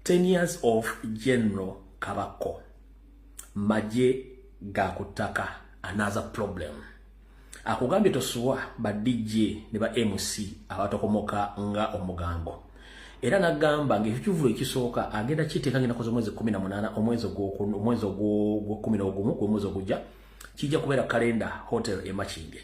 10 years of General Kabako, maje ga kutaka, another problem. Akugambye tosuwa ba DJ ne ba MC abatokomoka nga omugambo. Era nagamba ng'ekivvulu ekisooka agenda kiteeka ng'ennaku z'omwezi 18, omwezi ogw'11, gw'omwezi ogujja, kijja kubeera Calendar Hotel e Makindye.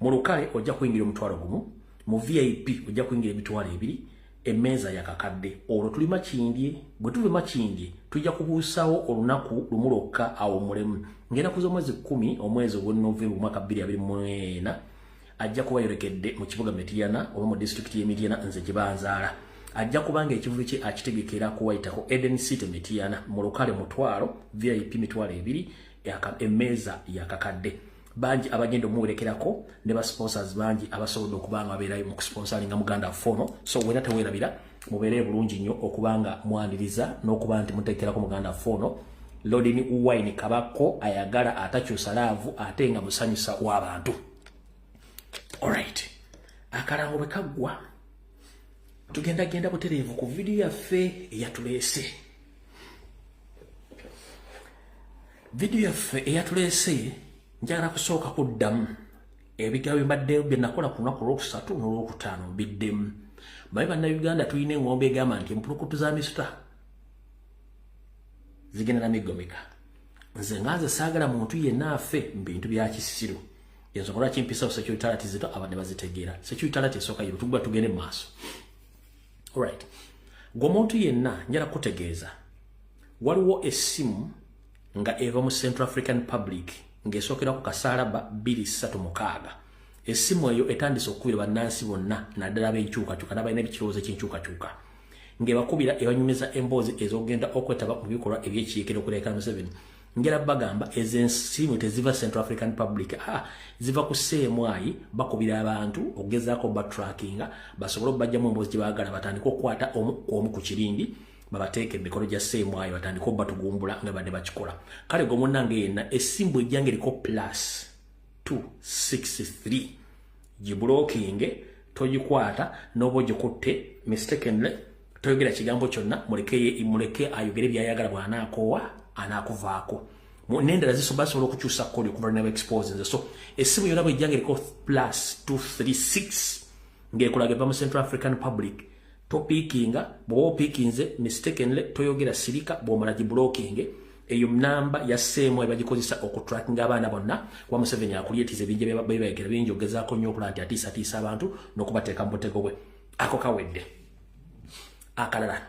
Mu lukale ojja kuyingira 10,000, mu VIP ojja kuyingira 20,000, emmeeza yakakadde. Olwo tuli Makindye, bwe tuva Makindye tujja kubuusawo olunaku lumu lwokka awo mulemu. Ng'ennaku z'omwezi 10, omwezi ogwa Novemba, omwaka 2024, ajja kuba yolekedde mu kibuga Mityana oba mu disitulikiti y'e Mityana, nze gye banzaala. Ajja kubanga ekivvulu kye akitegekera kuwayitako Eden City Mityana, mu lukale 500,000, VIP 20,000, emmeeza yakakadde. Bangi abagenda omuwerekerako ne ba sponsors bangi abasobodde okuba nga babeerayo mu kusponsoringa muganda waffe ono. So wena teweerabira, mubeere bulungi nnyo okubanga mwaniriza n'okuba nti muteekerako muganda waffe ono Lodin Wine Kabako, ayagala atakyusa love ate nga musanyusa w'abantu. Alright, akalango bwe kaggwa, tugenda genda butereevu ku vidiyo yaffe eyatuleese. Vidiyo yaffe eyatuleese, njagala kusooka kuddamu ebigambo bibadde bye nakola ku lunaku olwokusatu n'olwokutaano mbiddemu. Maye Bannayuganda, tulina eŋŋombe egamba nti empulukutu za misita zigenda na migomeka. Nze nga nze saagala muntu yenna afe mu bintu bya kisiru. Ensonga lwaki mpisawo security alert zito, abadde bazitegeera. Security alert esooka yiro, tugba tugende mu maaso. Alright, gwe omuntu yenna, njala kutegeeza waliwo essimu nga eva mu Central African Republic ng'esookera ku kasaalaba 236. Essimu eyo etandise okukubira bannansi bonna, naddala ab'enkyukakyuka n'abalina ebikirowoozo eky'enkyukakyuka, ng'ebakubira ebanyumiza emboozi ez'okugenda okwetaba mu bikolwa ebyekiyeekera okuleka Museveni. Njala bagamba ezensimu teziva Central African Republic, ah, ziva ku CMI. Bakubira abantu okugezaako batrackinga basobole okubajjamu emboozi gye baagala, batandike okukwata omu omu ku kirindi, babateeke emikono gya CMI, batandike obatugumbula nga badde bakikola. Kale gwe munnange yenna, essimu ejjanga eriko plus 263, giblockinge, togikwata n'oba ogikutte mistakenly, toyogera kigambo kyonna, muleke muleke ayogere byayagala. Bw'anaakoowa anaakuvaako. N'endala basobola okukyusa kodi okuva naba expose nze. So essimu yonna bwejjanga eriko plus 236 ng'ekulaga eva mu Central African Republic, topickinga. Bw'oba opickinze mistakenly, toyogera, sirika. Bw'omala giblockinge. Eyo namba ya seemu ebagikozesa okutrackinga abaana bonna, kuba Museveni akulyetiza ebingi bebayegera bingi, ogezaako nnyo okulaba nti atiisatiisa abantu n'okubateeka mu butego bwe. Ako kawedde. Akalala,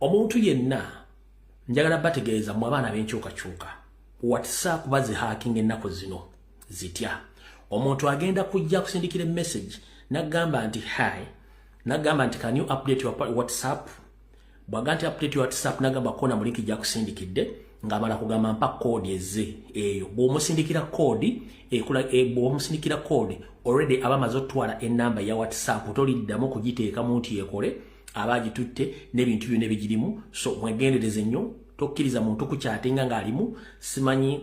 omuntu yenna, njagala bategeeza mu abaana b'enkyukakyuka, WhatsApp bazihackinga ennaku zino. Zitya? Omuntu agenda kujja kusindikira message nagamba nti hi, nagamba nti can you update your WhatsApp? Bwaga nti update your WhatsApp, nagamba kona mu link gyakusindikidde, ng'amala kugamba mpa code ezze eyo. Bw'omusindikira code ekula e, bw'omusindikira code, already aba amaze otwala enamba ya WhatsApp, toliddamu kugiteekamu nti ekole, aba agitutte n'ebintu byonna ebigirimu. So mwegendereze nnyo, tokkiriza muntu kukyatenga ng'alimu simanyi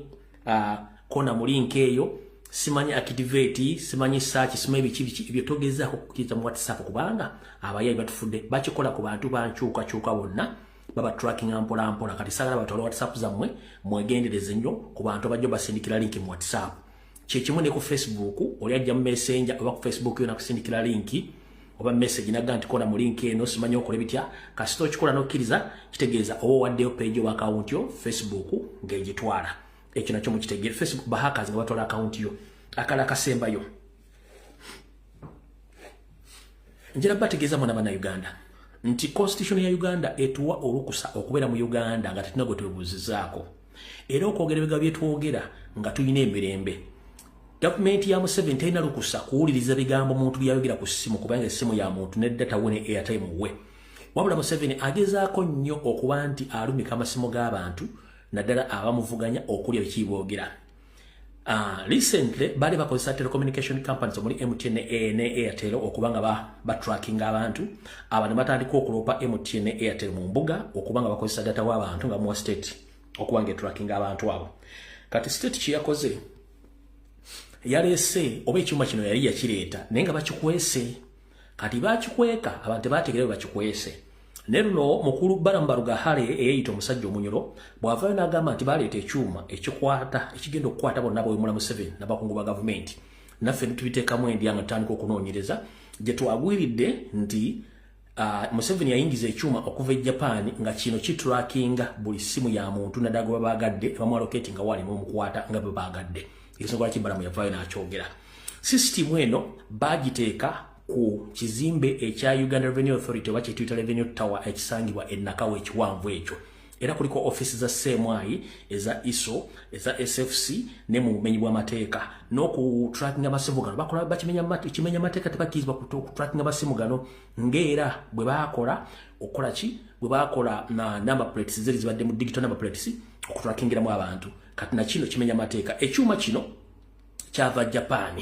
kona mu link eyo, simanyi activate, simanyi search, simanyi biki biki ebyo. Togezaako kukkiriza mu WhatsApp, kubanga abayayi batufudde. Bakikola ku bantu bankyukakyuka bonna, baba tracking mpola mpola. Kati sagala batwala WhatsApp zammwe. Mwegendereze nnyo ku bantu abajja basindikira link mu WhatsApp. Kyekimu ne ku Facebook, oli ajja mu Messenger oba ku Facebook yo nakusindikira link oba message, naga nti kola mu link eno, simanyi okole bitya. Kasita okikola n'okkiriza, kitegeeza oba owaddeyo page oba account yo Facebook ng'egitwala. Ekyo nakyo mukitegeere, Facebook bahackers nga batwala account yo. Akala akasembayo, njala bategeeza mwana bannayuganda nti constitution ya Uganda etuwa olukusa okubeera mu Uganda nga tetulina gwe twebuuzizaako, era okwogera ebigambo byetwogera nga tulina emirembe. Gavumenti ya Museveni terina lukusa kuwuliriza bigambo muntu byayogera ku ssimu, kubanga essimu ya muntu ne data we ne airtime we. Wabula Museveni agezaako nnyo okuba nti alumika amasimu g'abantu, naddala abamuvuganya, okulya biki boogera. Recently bali bakozesa telecommunication companies omuli MTN ne Airtel okuba nga batrackinga abantu. Abantu batandika okuloopa MTN ne Airtel mu mbuga okuba nga bakozesa data w'abantu nga muwa state okuba nga etrackinga abantu abo. Kati state kyeyakoze, yaleese oba ekyuma kino yali yakireeta naye nga bakikwese. Kati bakikweka, abantu tebategeera bwe bakikwese. Naye luno mukulu Balaam Barugahare eyeyita omusajja omunyolo bw'avaayo n'agamba nti baleeta ekyuma ekikwata ekigenda okukwata bonna abawemula Museveni n'abakungu ba gavumenti, naffe netubiteekamu endya nga tutandika okunoonyereza gye twagwiridde nti Museveni yayingiza ekyuma okuva e Japan nga kino kitrackinga buli ssimu ya muntu naddala gwe babaagadde bamwaloketi nga wali n'omukwata nga bwe baagadde. Ensonga lwaki Balaam yavaayo n'akyogera. Sisitimu eno baagiteeka ku kizimbe ekya Uganda Revenue Authority oba kyetuyita Revenue Tower ekisangibwa e Nakawa ekiwanvu ekyo, era kuliko ofiisi za CMI, eza ISO, eza SFC ne mu bumenyi bw'amateeka n'okutrackinga amasimu gano bakola bakimenya amateeka, tebakkirizibwa kutrackinga amasimu gano ng'era bwe baakola okukola ki bwe baakola na number plates zeri zibadde mu digital number plates okutrackingiramu abantu. Kati na kino kimenya amateeka. Ekyuma kino kyava Japan.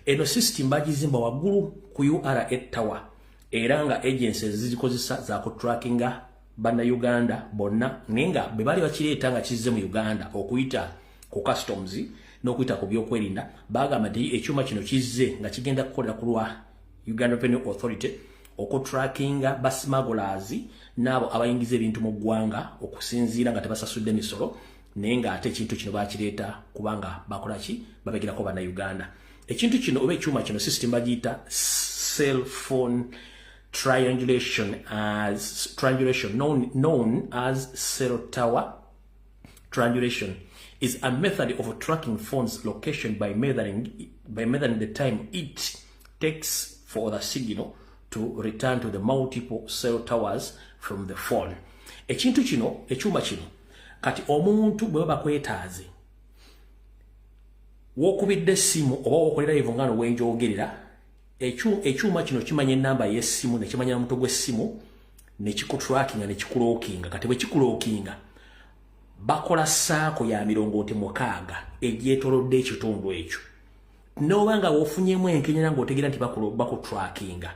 Eno system bagizimba waggulu ku URA Tower era nga agencies zizikozesa za kutrackinga bannayuganda bonna, naye nga bwe baali bakireeta nga kizze mu Uganda okuyita ku customs n'okuyita ku byokwerinda, bagamba nti ekyuma kino kizze nga kigenda kukolera ku lwa Uganda Revenue Authority okutrackinga basmugglers n'abo abayingiza ebintu mu ggwanga okusinziira nga tebasasudde misolo, naye ng'ate ekintu kino bakireeta kubanga bakola ki? Babegerako bannayuganda. Ekintu kino oba ekyuma kino system bagiyita cell phone triangulation, as triangulation known as cell tower triangulation, is a method of tracking phones location by measuring the time it takes for the signal to return to the multiple cell towers from the phone. Ekintu kino, ekyuma kino, kati omuntu bwe baba bakwetaaze wokubidde essimu oba wokolera live nga no wenjogerera, ekyuma kino kimanya enamba y'essimu nekimanya omutwe gw'essimu nekikutrackinga nekikulockinga. Kati bwe kikulockinga, bakola circle ya mirongooti 60 egyetolodde ekitundu ekyo. Noba nga wofunyemu enkenyera ng'otegeera nti bakutrackinga,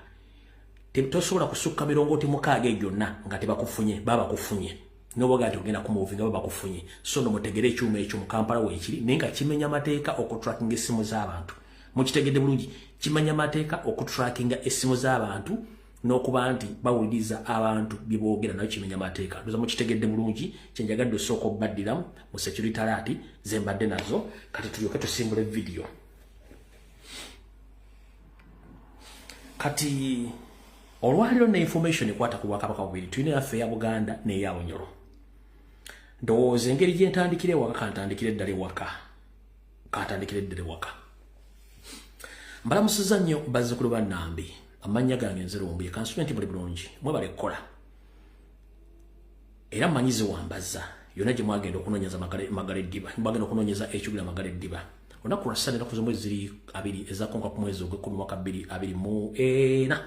tosobola kusukka mirongooti 60 egyonna nga tebakufunye. Baba bakufunye noboga nti ogenda kumuvinga, baba bakufunye. So no mutegere ekyuma ekyo mu Kampala weekiri, naye nga kimenya amateeka okutrackinga essimu z'abantu. Mukitegedde bulungi? Kimenya amateeka okutrackinga essimu z'abantu n'okuba nti bawuliriza abantu bye boogera, nayo kimenya amateeka. Ndoza mukitegedde bulungi. Kyenjagadde osooka obbaddiramu mu security alert ze mbadde nazo. Kati tulyoke tusimbule vidiyo. Kati olwaliro ne information ekwata ku bwakabaka bubiri tulina, yaffe eya Buganda n'eya Bunyoro. Ndowooza engeri gye ntandikira ewaka, kantandikire eddala ewaka, kantandikire eddala ewaka. Mbalamusiza nnyo bazzukulu ba Nambi. Amannya gange nze Lumbuye. Kansube nti muli bulungi, mwebale kukola era mmanyize wambaza yonna gye mwagenda okunoonyeza Magala Eddiba, mwagenda okunoonyeza ekyugula Magala Eddiba. Olunaku lwa Ssande, ennaku z'omwezi ziri 20 ezakonka ku mwezi ogw'ekkumi mwaka 2024.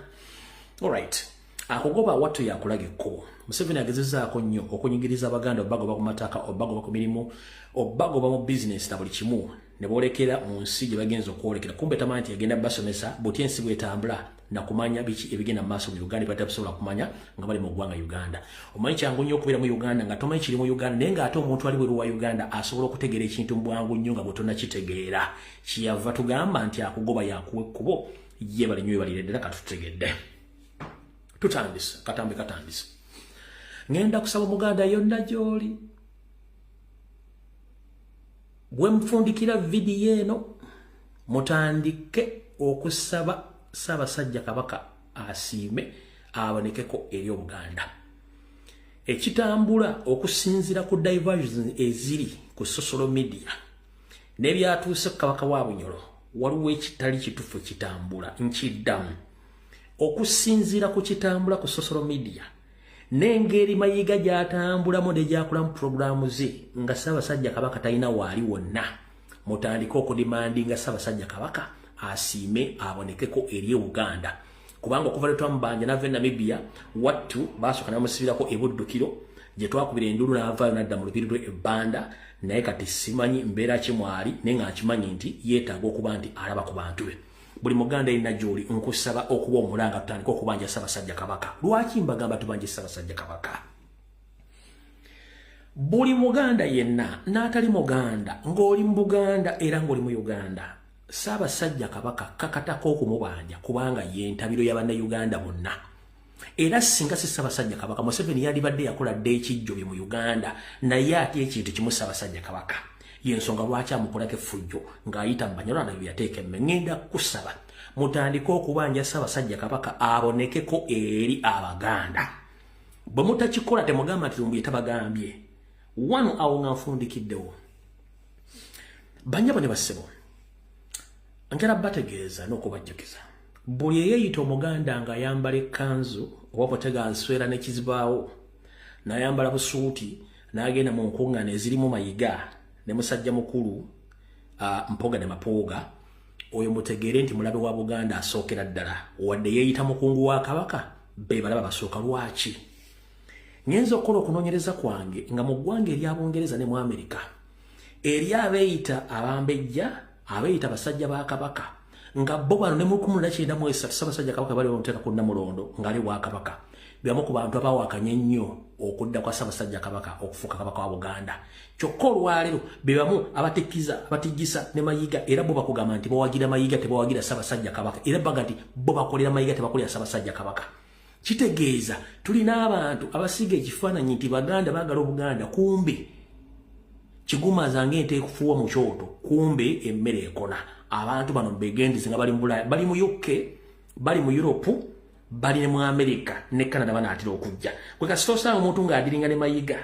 Alright, akugoba wattu yakulaga ekkubo. Museveni agezezaako nnyo okunyigiriza Abaganda, obagoba ku mataka, obagoba ku mirimu, obagoba mu bizinesi na buli kimu, ne boolekera mu nsi gye bagenza okwolekera. Kumbe tamanyi nti yagenda basomesa butya ensi bwetambula nakumanya biki ebigenda mu maaso mu Uganda batasobola kumanya nga bali mu ggwanga Uganda. Omanyi kyangu nnyo okubeera mu Uganda nga tomanyi kiri mu Uganda, naye ng'ate omuntu ali bweru wa Uganda asobola okutegeera ekintu mu bwangu nnyo nga bwe tonnakitegeera. Kyeyava tugamba nti akugoba yakuwa ekkubo. Ye bali nnyo ebalire ddala. Katutegedde, tutandise katambi, katandise. Ŋŋenda kusaba Omuganda yonna gy'oli, bwe nfundikira vidiyo eno, mutandike okusaba Ssaabasajja Kabaka asiime abonekeko eri Obuganda. Ekitambula okusinziira ku diversions eziri ku social media n'ebyatuuse ku Kabaka wa Bunyoro, waliwo ekitali kituufu ekitambula. Nkiddamu, okusinziira ku kitambula ku social media n'engeri Mayiga gy'atambulamu ne gyakolamu puroguramu ze nga Ssaabasajja Kabaka talina waali wonna, mutandike okudemandinga Ssaabasajja Kabaka asiime abonekeko eri Uganda, kubanga okuva lwe twamubanja nava e Namibia, wattu baasooka namusibirako ebuddukiro gye twakubira endulu n'avaayo n'adda mu lubiri lwe ebbanda. Naye kati simanyi mbeera ki mwali, naye nga nkimanyi nti yeetaaga okuba nti alaba ku bantu be. Buli Muganda yenna gy'oli, nkusaba okuba omulanga, tutandike okubanja Ssaabasajja Kabaka. Lwaki mbagamba tubanje Ssaabasajja Kabaka? Buli Muganda yenna n'atali Muganda, ng'oli mu Buganda era ng'oli mu Uganda, Ssaabasajja Kabaka kakatako okumubanja, kubanga ye ntabiro y'Abannayuganda bonna. Era singa si Ssaabasajja Kabaka, Museveni yandibadde yakola dda ekijjo bye mu Uganda. Naye ate ekintu kimu, Ssaabasajja Kabaka yensonga lwaki amukolako effujjo ng'ayita mu Banyarwanda bye yateeka emme. Ŋŋenda kusaba mutandike okubanja Ssaabasajja Kabaka abonekeko eri Abaganda. Bwe mutakikola, temugamba nti Lumbuye tabagambye. Wano awo nga nfundikiddewo, banyabo ne bassebo, njala bategeeza n'okubajjukiza, buli eyeeyita Omuganda ng'ayambala ekkanzu oba butega nswera n'ekizibaawo, n'ayambala busuuti, n'agenda mu nkuŋŋaana ezirimu Mayiga ne musajja mukulu Mpoga ne Mapooga, oyo mutegeere nti mulabe wa Buganda asookera ddala, wadde yeeyita mukungu wa Kabaka. Be balaba basooka. Lwaki ngenza okukola okunoonyereza kwange nga mu ggwanga erya Bungereza ne mu Amerika eri abeeyita abambejja, abeeyita basajja ba Kabaka, nga bo bano ne mu 1993 Ssaabasajja Kabaka bali bamuteeka ku Nnamulondo ng'ali bwakabaka, byamu ku bantu abaawakanya ennyo okudda kwa Ssaabasajja Kabaka okufuuka Kabaka wa Buganda. Kyokka olwaleero be bamu abatekiza, abatijisa ne Mayiga. Era bo bakugamba nti bawagira Mayiga, tebawagira Ssaabasajja Kabaka. Era baga nti bo bakolera Mayiga, tebakolera Ssaabasajja Kabaka. Kitegeeza tulina abantu abasiga ekifaananyi nti Baganda baagala Obuganda, kumbe kigumaza ng'ente ekufuuwa mu kyoto, kumbe emmere ekona. Abantu bano begendize nga bali mu Bulaya, bali mu UK, bali mu Europe, bali ne mu America ne Canada, banaatera okujja. Gwe kasita osanga omuntu ng'adiringa ne Mayiga,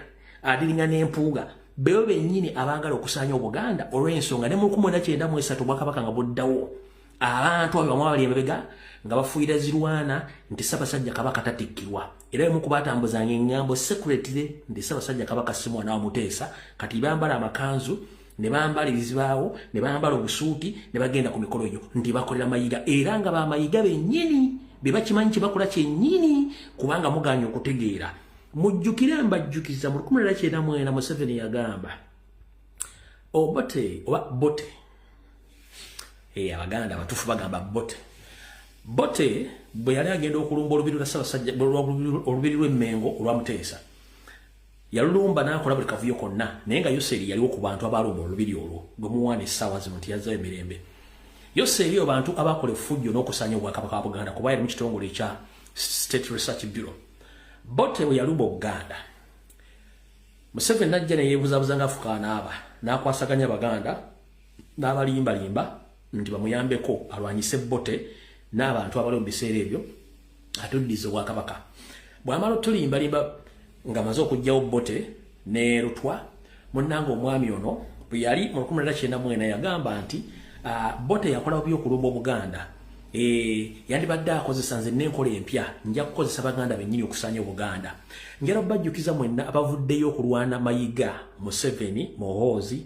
adiringa n'Empuuga, bebo bennyini abaagala okusaanya Obuganda, olw'ensonga ne mu 1993 Obwakabaka nga buddawo, abantu abo bamwe abali emabega nga bafuuyira zirwana nti Ssaabasajja Kabaka tatikkirwa. Era emu kubatambuzanga eŋŋambo secretly nti Ssaabasajja Kabaka si mwana wa Muteesa. Kati bambala amakanzu ne bambala ebizibaawo ne bambala obusuuti ne bagenda ku mikolo egyo nti bakolera Mayiga, era nga bamayiga bennyini be bakimanyi kye bakola kyennyini, kubanga muganya okutegeera. Mujjukire, mbajjukiza, mu 1994 Museveni yagamba Obote oba Bote, Abaganda abatuufu bagamba Bote. Bote bwe yali agenda okulumba olubiri lwa Ssaabasajja, olubiri lw'Emmengo olwa Muteesa, yalulumba n'akola buli kavuyo konna, naye nga Yoseri yaliwo ku bantu abaalumba olubiri olwo. Gwe muwaana essaawa zino nti yazzayo emirembe, Yoseri oyo bantu abakola effujjo n'okusaanya Obwakabaka wa Buganda, kuba yali mu kitongole ekya State Research Bureau. Bote bwe yalumba Obuganda, Museveni najja ne yeebuzabuza nga afuka anaaba, n'akwasaganya Abaganda n'abalimbalimba nti bamuyambeko alwanyise Bote n'abantu abali mu biseera ebyo, atuddiza Obwakabaka. Bw'amala otulimbalimba ng'amaze okuggyawo Bote ne Lutwa, munnanga omwami ono bwe yali mu 1994 yagamba nti Bote yakola bubi okulumba Obuganda, yandibadde akozesa nze n'enkola empya, nja kukozesa Baganda bennyini okusaanya Obuganda. Njala obajjukiza mwenna abavuddeyo okulwana Mayiga, Museveni, Muhoozi,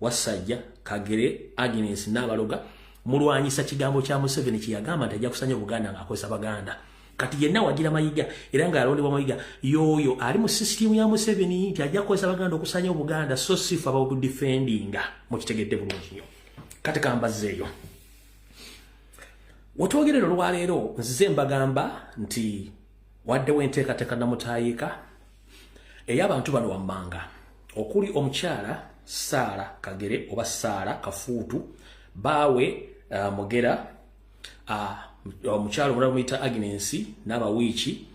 Wasajja, Kagere, Agnes n'abaloga, mulwanyisa kigambo kya Museveni kyeyagamba nti ajja kusanya Obuganda ng'akozesa Baganda. Kati yenna wagira Mayiga era nga yalondebwa Mayiga, yoyo ali mu sisitimu ya Museveni nti ajja kukozesa Baganda okusanya Obuganda, so sifa babudefendinga. Mukitegedde bulungi nnyo. Kati kambazzeeyo wetwogerera olwaleero, nzize mbagamba nti waddewo enteekateeka namutayiika ey'abantu bano wammanga, okuli omukyala Saara Kagere oba Saara Kafuutu, baawe Mugera, omukyala omulala muyita Agnes n'abawiiki,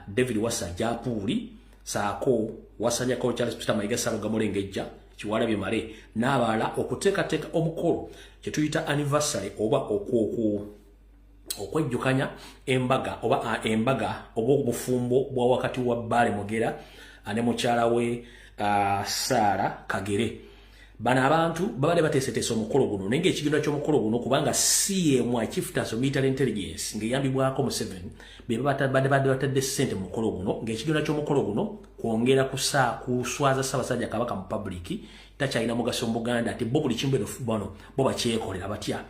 David Wasajja Apuuli, saako Wasajjako Charles Peter Mayiga Saloga Mulengejja Kiwalabye Male n'abalala, okuteekateeka omukolo kye tuyita anniversary oba okwejjukanya embaga oba embaga oba obufumbo bwa wakati wa Bbaale Mugera ne mukyala we Saara Kagere. Bano abantu babadde bateeseteese omukolo guno, naye ngaekigendo ky'omukolo guno, kubanga CMI, Chieftaincy of Military Intelligence, ng'eyambibwako Museveni, be badde batadde ssente mu mukolo guno, ng'ekigendo ky'omukolo guno kwongera kuswaza Ssaabasajja Kabaka mu public, takyalina mugaso mu Buganda, ati bo buli kimu bano bo bakyekolera batya.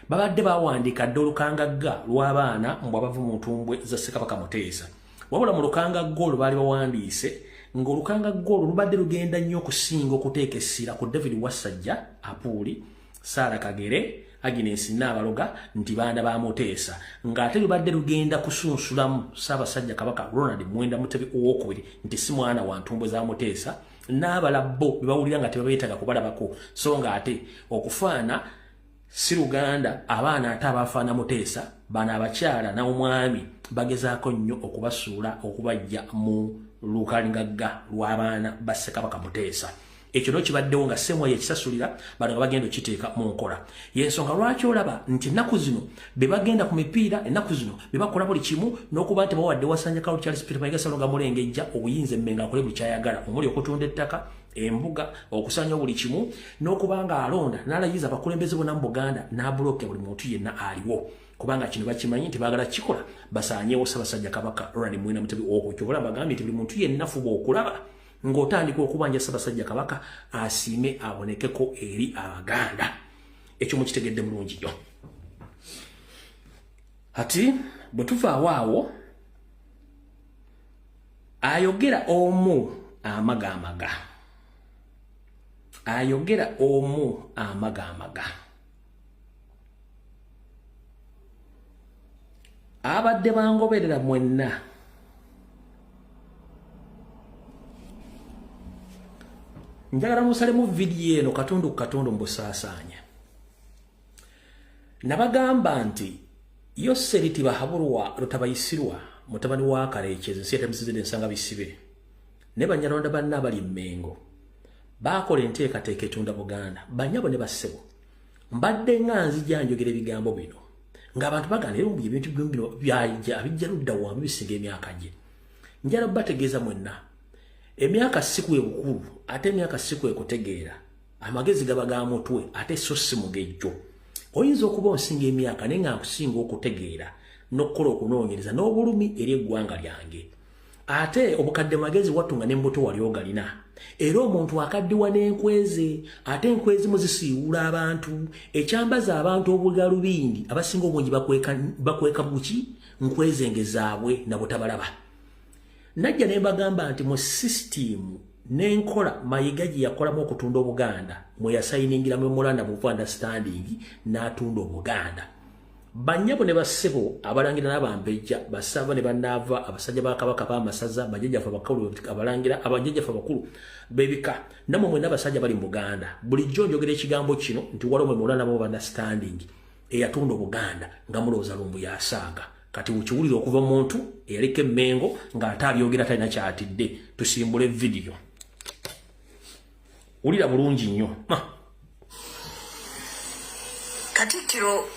Babadde bawandiika dda olukangagga lw'abaana mbw abava mu ntumbwe za Ssekabaka Muteesa. Wabula mu lukangagga olwo baali bawandiise ng'olukangagga olwo lubadde lugenda nnyo okusinga okuteeka essira ku David Wasajja Apuuli, Saara Kagere, Agnes Nnaabaloga nti baana ba Muteesa, ng'ate lubadde lugenda kusunsulamu Ssaabasajja Kabaka Ronald Mwenda Mutebi Owokubiri nti si mwana wa ntumbwe za Muteesa, n'abala bo be bawulira nga tebabeetaaga kubalabako. So ng'ate okufaana si Luganda, abaana ate abafaana Muteesa Bano abakyala n'omwami bagezaako nnyo okubasuula okubajja mu lukalingagga lw'abaana ba Ssekabaka Muteesa. Ekyo no kibaddewo nga Ssemwaya ekisasulira bano nga bagenda okiteeka mu nkola. Y'ensonga lwaki olaba nti ennaku zino be bagenda ku mipiira, ennaku zino be bakola buli kimu, n'okuba nti bawadde Wasanja Carol Charles Peter Mayiga Ssalonga Mulengejja obuyinza emmenga akole buli kyayagala, omuli okutunda ettaka, embuga, okusanya buli kimu, n'okuba nga alonda n'alayiza abakulembeze bonna mu Buganda n'abuloke buli muntu yenna aliwo. Kubanga kino bakimanyi nti baagala kikola basaanyewo Ssaabasajja Kabaka Ronald Muwenda Mutebi Owokubiri. Kyova bagambye nti buli muntu yenna fuba okulaba ng'otandika okubanja Ssaabasajja Kabaka asiime abonekeko eri Abaganda. Ekyo mukitegedde bulungi nnyo. Ati bwe tuvaawo awo ayogera omu amagamaga, ayogera omu amagamaga, abadde bangoberera mwenna njagala musalemu vidiyo eno katundu ku katundu mbusaasaanya. Nabagamba nti Yoseri Tibahaburwa Rutabayisirwa mutabani wa Karekezi nsi etemusizidde ensanga bisibe ne Banyarwanda banna abali Mmengo baakola enteekateeka etunda Buganda. Bannyabo ne bassebo, mbadde nga nzija njogera ebigambo bino ng'abantu bagamba era mbu ebintu bino byajja abijja ludda wamu bisinga emyaka gye. Njala bategeeza mwenna emyaka si kwe bukulu, ate emyaka si kwe kutegeera. Amagezi gaba ga mutwe ate so si mugejjo. Oyinza okuba onsinga emyaka naye nga nkusinga okutegeera n'okukola okunoonyereza n'obulumi eri eggwanga lyange. Ate obukadde magezi wattu nga ne mubuto wali ogalina. Era omuntu akaddiwa n'enkweze, ate enkwezi muzisiiwula abantu, ekyambaza abantu obugalubindi abasinga obungi bakweka buki nkwezenge zaabwe na butabalaba. Najja ne mbagamba nti mu sisitiimu n'enkola Mayiga gye yakolamu okutunda Obuganda mwe yasayiningira memorandum of understanding n'atunda Obuganda. Bannyabo ne bassebo abalangira n'abambejja, basava ne bannaava, abasajja ba Kabaka b'amasaza, bajjajjaffe abakulu abalangira, abajjajjaffe abakulu b'ebika, nammwe mwenna abasajja bali mu Buganda. Bulijjo njogera ekigambo kino nti waliwo memorandum of understanding eyatunda Obuganda nga mulowooza lumbu yasaaga. Kati ukiwulira okuva muntu eyaliko emmengo ng'ate abyogera talina kyatidde. Tusimbule vidiyo. Wulira bulungi nnyo. Katikkiro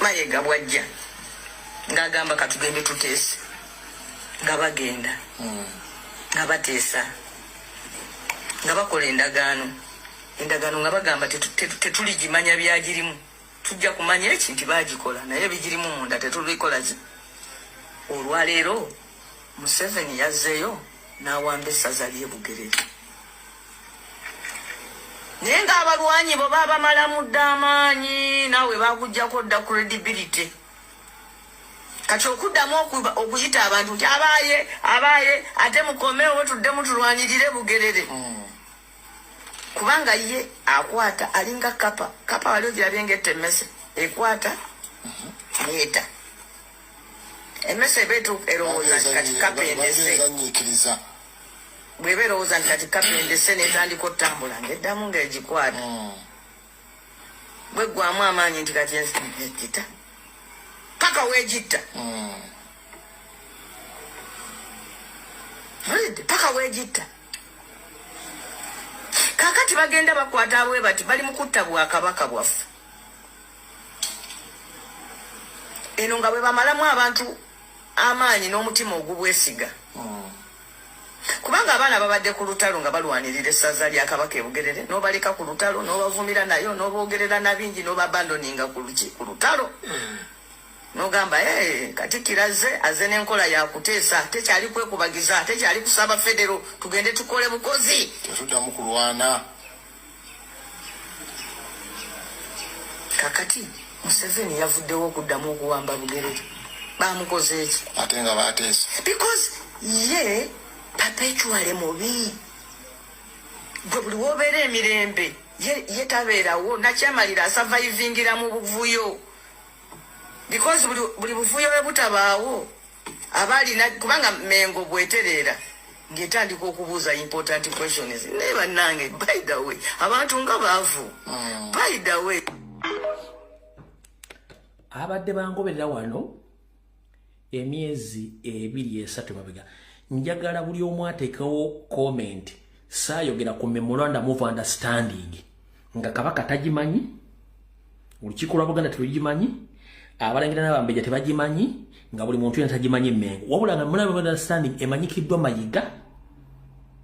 Mayiga bw'ajja ng'agamba katugende tuteese, nga bagenda nga bateesa, nga bakola endagaano nga bagamba tetuligimanya byagirimu, tujja kumanya eki nti baagikola naye bigirimu munda tetulikola ki. Olwaleero Museveni yazzeeyo n'awamba essaza ly'e Bugerere, naye ng'abalwanyi bo baabamalamu dda amaanyi, naawe baakuggyako dda credibility. Kati okuddamu okuyita abantu nti abaaye abaaye ate mukomewo tuddemu tulwanirire Bugerere, kubanga ye akwata alinga kapa kapa wali ogirabye ng'etta emmese ekwata neeta emmese eba erowooza nti kati kapa endese, bw'eba erowooza nti kati kapa endese n'etandika otambula ng'eddamu ng'egikwata, bweggwamu amaanyi nti kati egita paka weegitta paka weegitta. Kakati bagenda bakwata abwe bati bali mu kutta bwakabaka bwaffe eno nga bwe bamalamu abantu amaanyi n'omutima ogubwesiga, kubanga abaana babadde ku lutalo nga balwanirira essaza lya Kabaka e Bugerere, n'obaleka ku lutalo n'obavumira nayo n'oboogerera na bingi n'obabandoninga ku lutalo, n'ogamba Katikkiro azze n'enkola ya kuteesa, tekyali kwekubagiza, tekyali kusaba federo, tugende tukole bukozi, tetuddamu kulwana. Kakati Museveni yavuddewo okuddamu okuwamba Bugerere, bamukoze eki ate nga bateesa? Because ye perpetually mubi, gwe buli wobeera emirembe ye tabeerawo, nakyamalira asurvivingira mu buvuyo, because buli buvuyo bwe butabaawo abalina, kubanga Mengo bwetereera ng'etandika okubuuza important questions. Naye bannange, by the way, abantu nga baavu, by the way. Abadde bangoberera wano emyezi 2 3 mabega. Njagala buli omu ateekewo comment. Saayogera ku memorandum of understanding nga Kabaka tagimanyi, olukiiko lwa Buganda terugimanyi, abalangira n'abambejja tebagimanyi, nga buli muntu yenna tagimanyi Mmengo. Wabula nga memorandum of understanding emanyikiddwa Mayiga,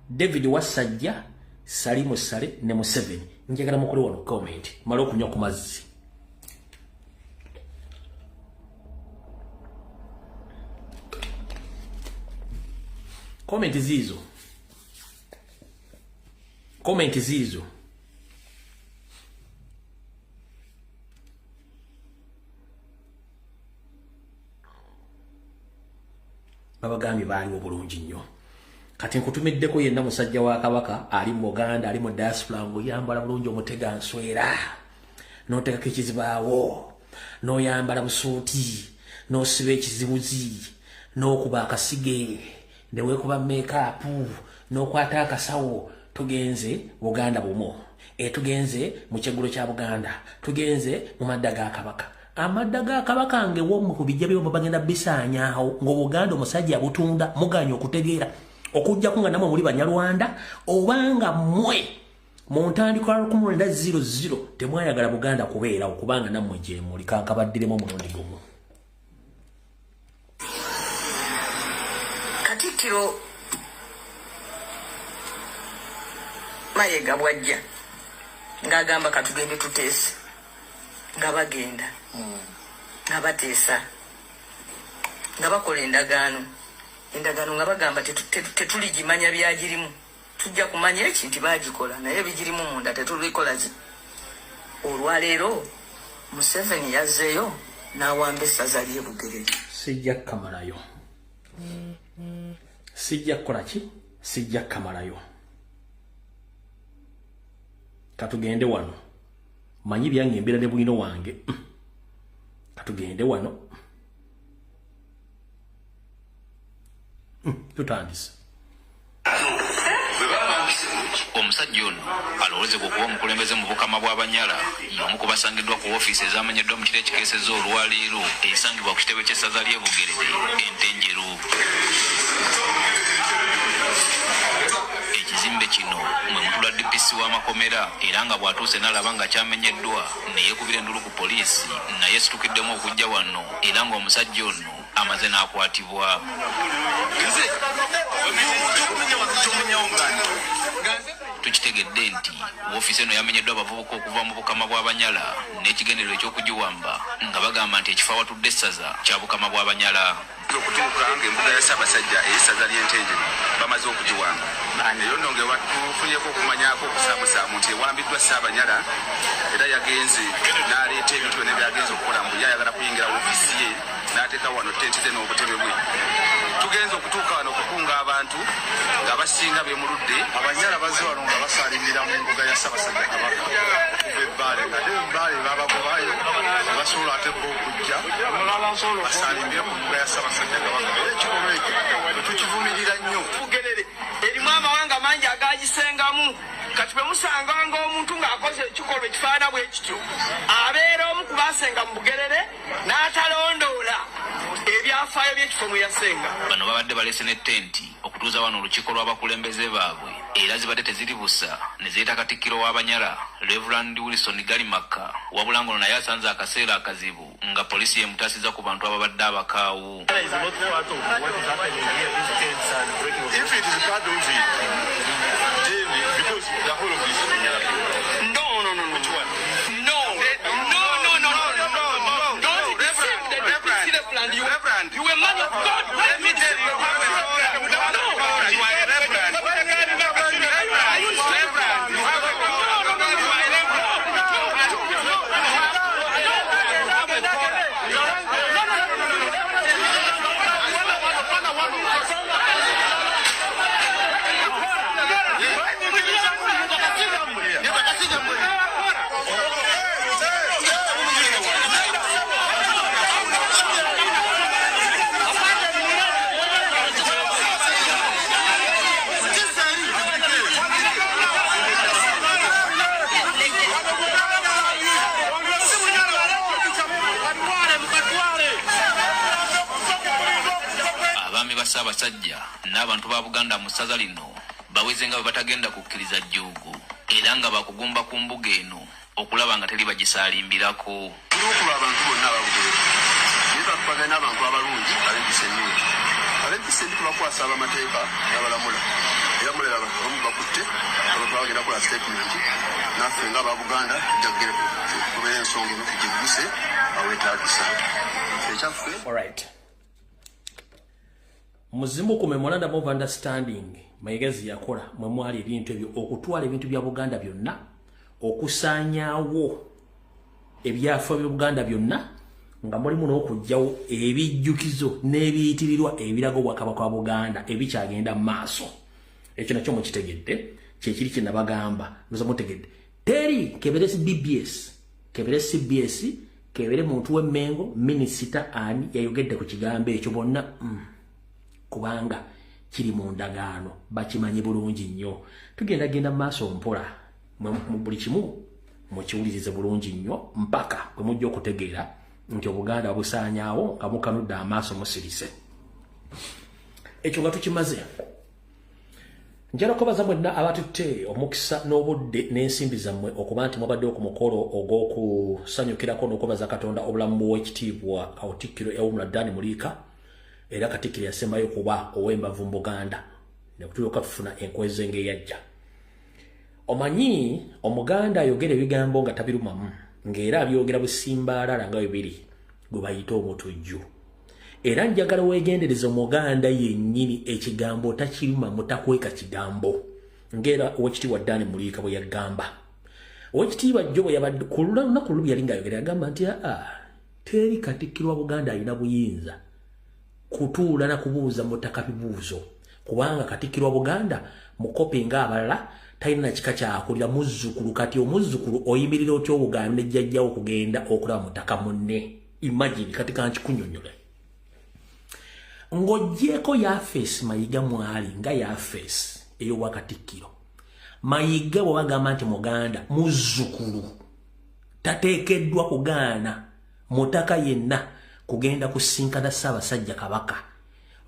David Wasajja, Salimu Sale ne Museveni. Njagala mukole wano comment, male okunywa ku mazzi. Comment ziizo. Comment ziizo. Babagambye baaliwo bulungi nnyo. Kati nkutumiddeko yenna musajja wa Kabaka ali mu Buganda, ali mu diaspora, ng'oyambala bulungi omutega nswera, n'oteekako ekizibaawo, n'oyambala busuuti, n'osiba ekizibuzi, n'okuba akasige, ne weekuba make-up, n'okwata akasawo. Tugenze Buganda bumu, tugenze mu kyeggulo kya Buganda, tugenze mu madda ga Kabaka. Amadda ga Kabaka ng'ewomwe ku bijja byomwe bagenda bisaanyaawo, ng'Obuganda omusajja abutunda. Muganya okutegeera okujjako nga namwe muli Banyarwanda, obanga mmwe mu ntandikwa 1900 temwayagala Buganda kubeerawo, kubanga nammwe gye muli. Kankabaddiremu omulundi gumu. Katikkiro Mayiga bwajja ng'agamba katugende tuteese, nga bagenda nga bateesa, nga bakola endagaano, endagaano nga bagamba tetuligimanya byagirimu, tujja kumanya eki nti bagikola, naye bigirimu munda tetulikola ki. Olwaleero Museveni yazzeeyo n'awamba essaza ly'e Bugerere. Sijja kukamalayo, sijja kukola ki, sijja kukamalayo. Katugende wano, manyi byange embeera ne bwino wange. Katugende wano, tutandise. Omusajja ono alowoozebwa okuba omukulembeze mu bukama bw'Abanyala y'omu ku basangiddwa ku woofiisi ezamenyeddwa mu kiro ekikeesezza olwaleero, esangibwa ku kitebe ky'essaza ly'e Bugerere Entenjeru. Ekizimbe kino mwe mutula DPC w'amakomera, era nga bw'atuuse n'alaba nga kyamenyeddwa ne yeekubira endulu ku poliisi, naye esitukiddemu okujja wano, era ng'omusajja ono amaze n'akwatibwa. Tukitegedde nti woofiisi eno yamenyeddwa abavubuka okuva mu bukama bw'Abanyala n'ekigendererwa eky'okugiwamba, nga bagamba nti ekifo awatudde essaza kya bukama bw'Abanyala. Okutuuka ng'embuga ya Ssaabasajja ey'essaza ly'Entenjeru bamaze okugiwamba, eyo nno nga tufunyeko okumanyako okusaamusaamu nti ewambiddwa Ssaabanyala, era yagenze n'aleeta ebintu byonna byagenze okukola, mbu ye ayagala kuyingira woofiisi ye n'ateeka wano tenti ze n'obutebe bwe. Tugenze okutuuka wano okukunga abantu ng'abasinga beemuludde. Abanyala bazze wano nga basaalimbira mu mbuga ya Ssaabasajja Kabaka okuva ebbaale, nga ate ebbaale babagobayo, basobola ate bo okujja basaalimbire ku mbuga ya Ssaabasajja Kabaka, era ekikolwa ekyo tetukivumirira nnyo. Bugerere erimu amawanga mangi agagisengamu. Kati bwe musanganga omuntu ng'akoze ekikolwa ekifaanana bwe kityo, abeera omu ku basenga mu Bugerere n'atalondoola ebyafaayo by'ekifo mwe yasenga. Bano babadde baleese ne tenti okutuuza wano olukiiko lw'abakulembeze baabwe, era zibadde teziri busa ne ziyita Katikkiro w'Abanyala Reverand Wilson Galimaka, wabula ng'ono naye asanze akaseera akazibu nga poliisi yemutaasizza ku bantu ababadde abakaawu. If it is part of it, then because the whole of this is Nyala people. No, no, no, no. Which one? No, no, no, no, no, no, no, no. Don't deceive the DPC Reverend. You, Reverend. you a man of God. Let me tell you, No. you are a reverend. Are you serious? Reverend, you have a No, no, no, no. You are a reverend. Abaami ba Ssaabasajja n'abantu ba Buganda mu ssaza lino baweze nga bwe batagenda kukkiriza jjoogo era nga baakugumba ku mbuga eno okulaba nga teri bagisaalimbirako. Tuliwo ku lw'abantu bonna aba Bugerere naye twatupagana n'abantu abalungi ab'empisa ennungi. Ab'empisa embi tubakwasa ab'amateeka n'abalamula era mulaba abantu abamu bakutte abantu bagenda kukola sitatimenti naffe nga aba Buganda tujja kugenda tubeere ensonga eno tugigguse aweetaagisa. Ffe ekyaffe. Alright. Muzimu ku memorandum of understanding Mayiga ze yakola mwe mwali ebintu ebyo okutwala ebintu bya Buganda byonna, okusaanyaawo ebyafa bya Buganda byonna nga mulimu n'okuggyawo ebijjukizo n'ebiyitirirwa ebiraga obwakabaka bwa Buganda ebikyagenda mu maaso. Ekyo nakyo mukitegedde, kyekiri kye nabagamba, ndoza mutegedde. Teri kebere BBS, kebere CBS, kebere muntu w'Emmengo, minisita ani yayogedde ku kigambo ekyo bonna kubanga kiri mu ndagaano bakimanyi bulungi nnyo. Tugenda genda mu maaso mpola mu buli kimu mukiwulirize bulungi nnyo mpaka bwe mujja okutegeera nti Obuganda busaanyaawo nga mukanudde amaaso musirise. Ekyo nga tukimaze, njala kubaza mwenna abatutte omukisa n'obudde n'ensimbi zammwe okuba nti mwabaddewo ku mukolo ogw'okusanyukirako n'okwebaza Katonda obulamu bw'Oweekitiibwa Katikkiro Ewumula Dan Muliika, era Katikkiro yasembayo kuba ow'embavu mu Buganda ne kutulyoka tufuna enkweze ng'eyajja. Omanyi Omuganda ayogera ebigambo nga tabirumamu ng'era abyogera busimbaalala nga bwe biri gwe bayita omutujju. Era njagala weegendereze Omuganda yennyini ekigambo takirumamu, takweka kigambo ng'era Oweekitiibwa Dan Muliika bwe yagamba. Oweekitiibwa jjo bwe yabadde ku lunaku luli yali ng'ayogera yagamba nti aa teri Katikkiro wa Buganda alina buyinza kutuula na kubuuza mutaka bibuuzo kubanga Katikkiro wa Buganda mukopi ng'abalala, talina na kika kyakulira, muzzukulu. Kati omuzzukulu oyimirira otya obugambe ne jjajjawo okugenda okulaba mutaka munne? Imagine. Kati kankikunyonnyole ng'oggyeeko yafeesi Mayiga mwali nga yafeesi ey'obwakatikkiro. Mayiga bwe bagamba nti Muganda muzzukulu tateekeddwa kugaana mutaka yenna kugenda kusinkana Ssaabasajja Kabaka.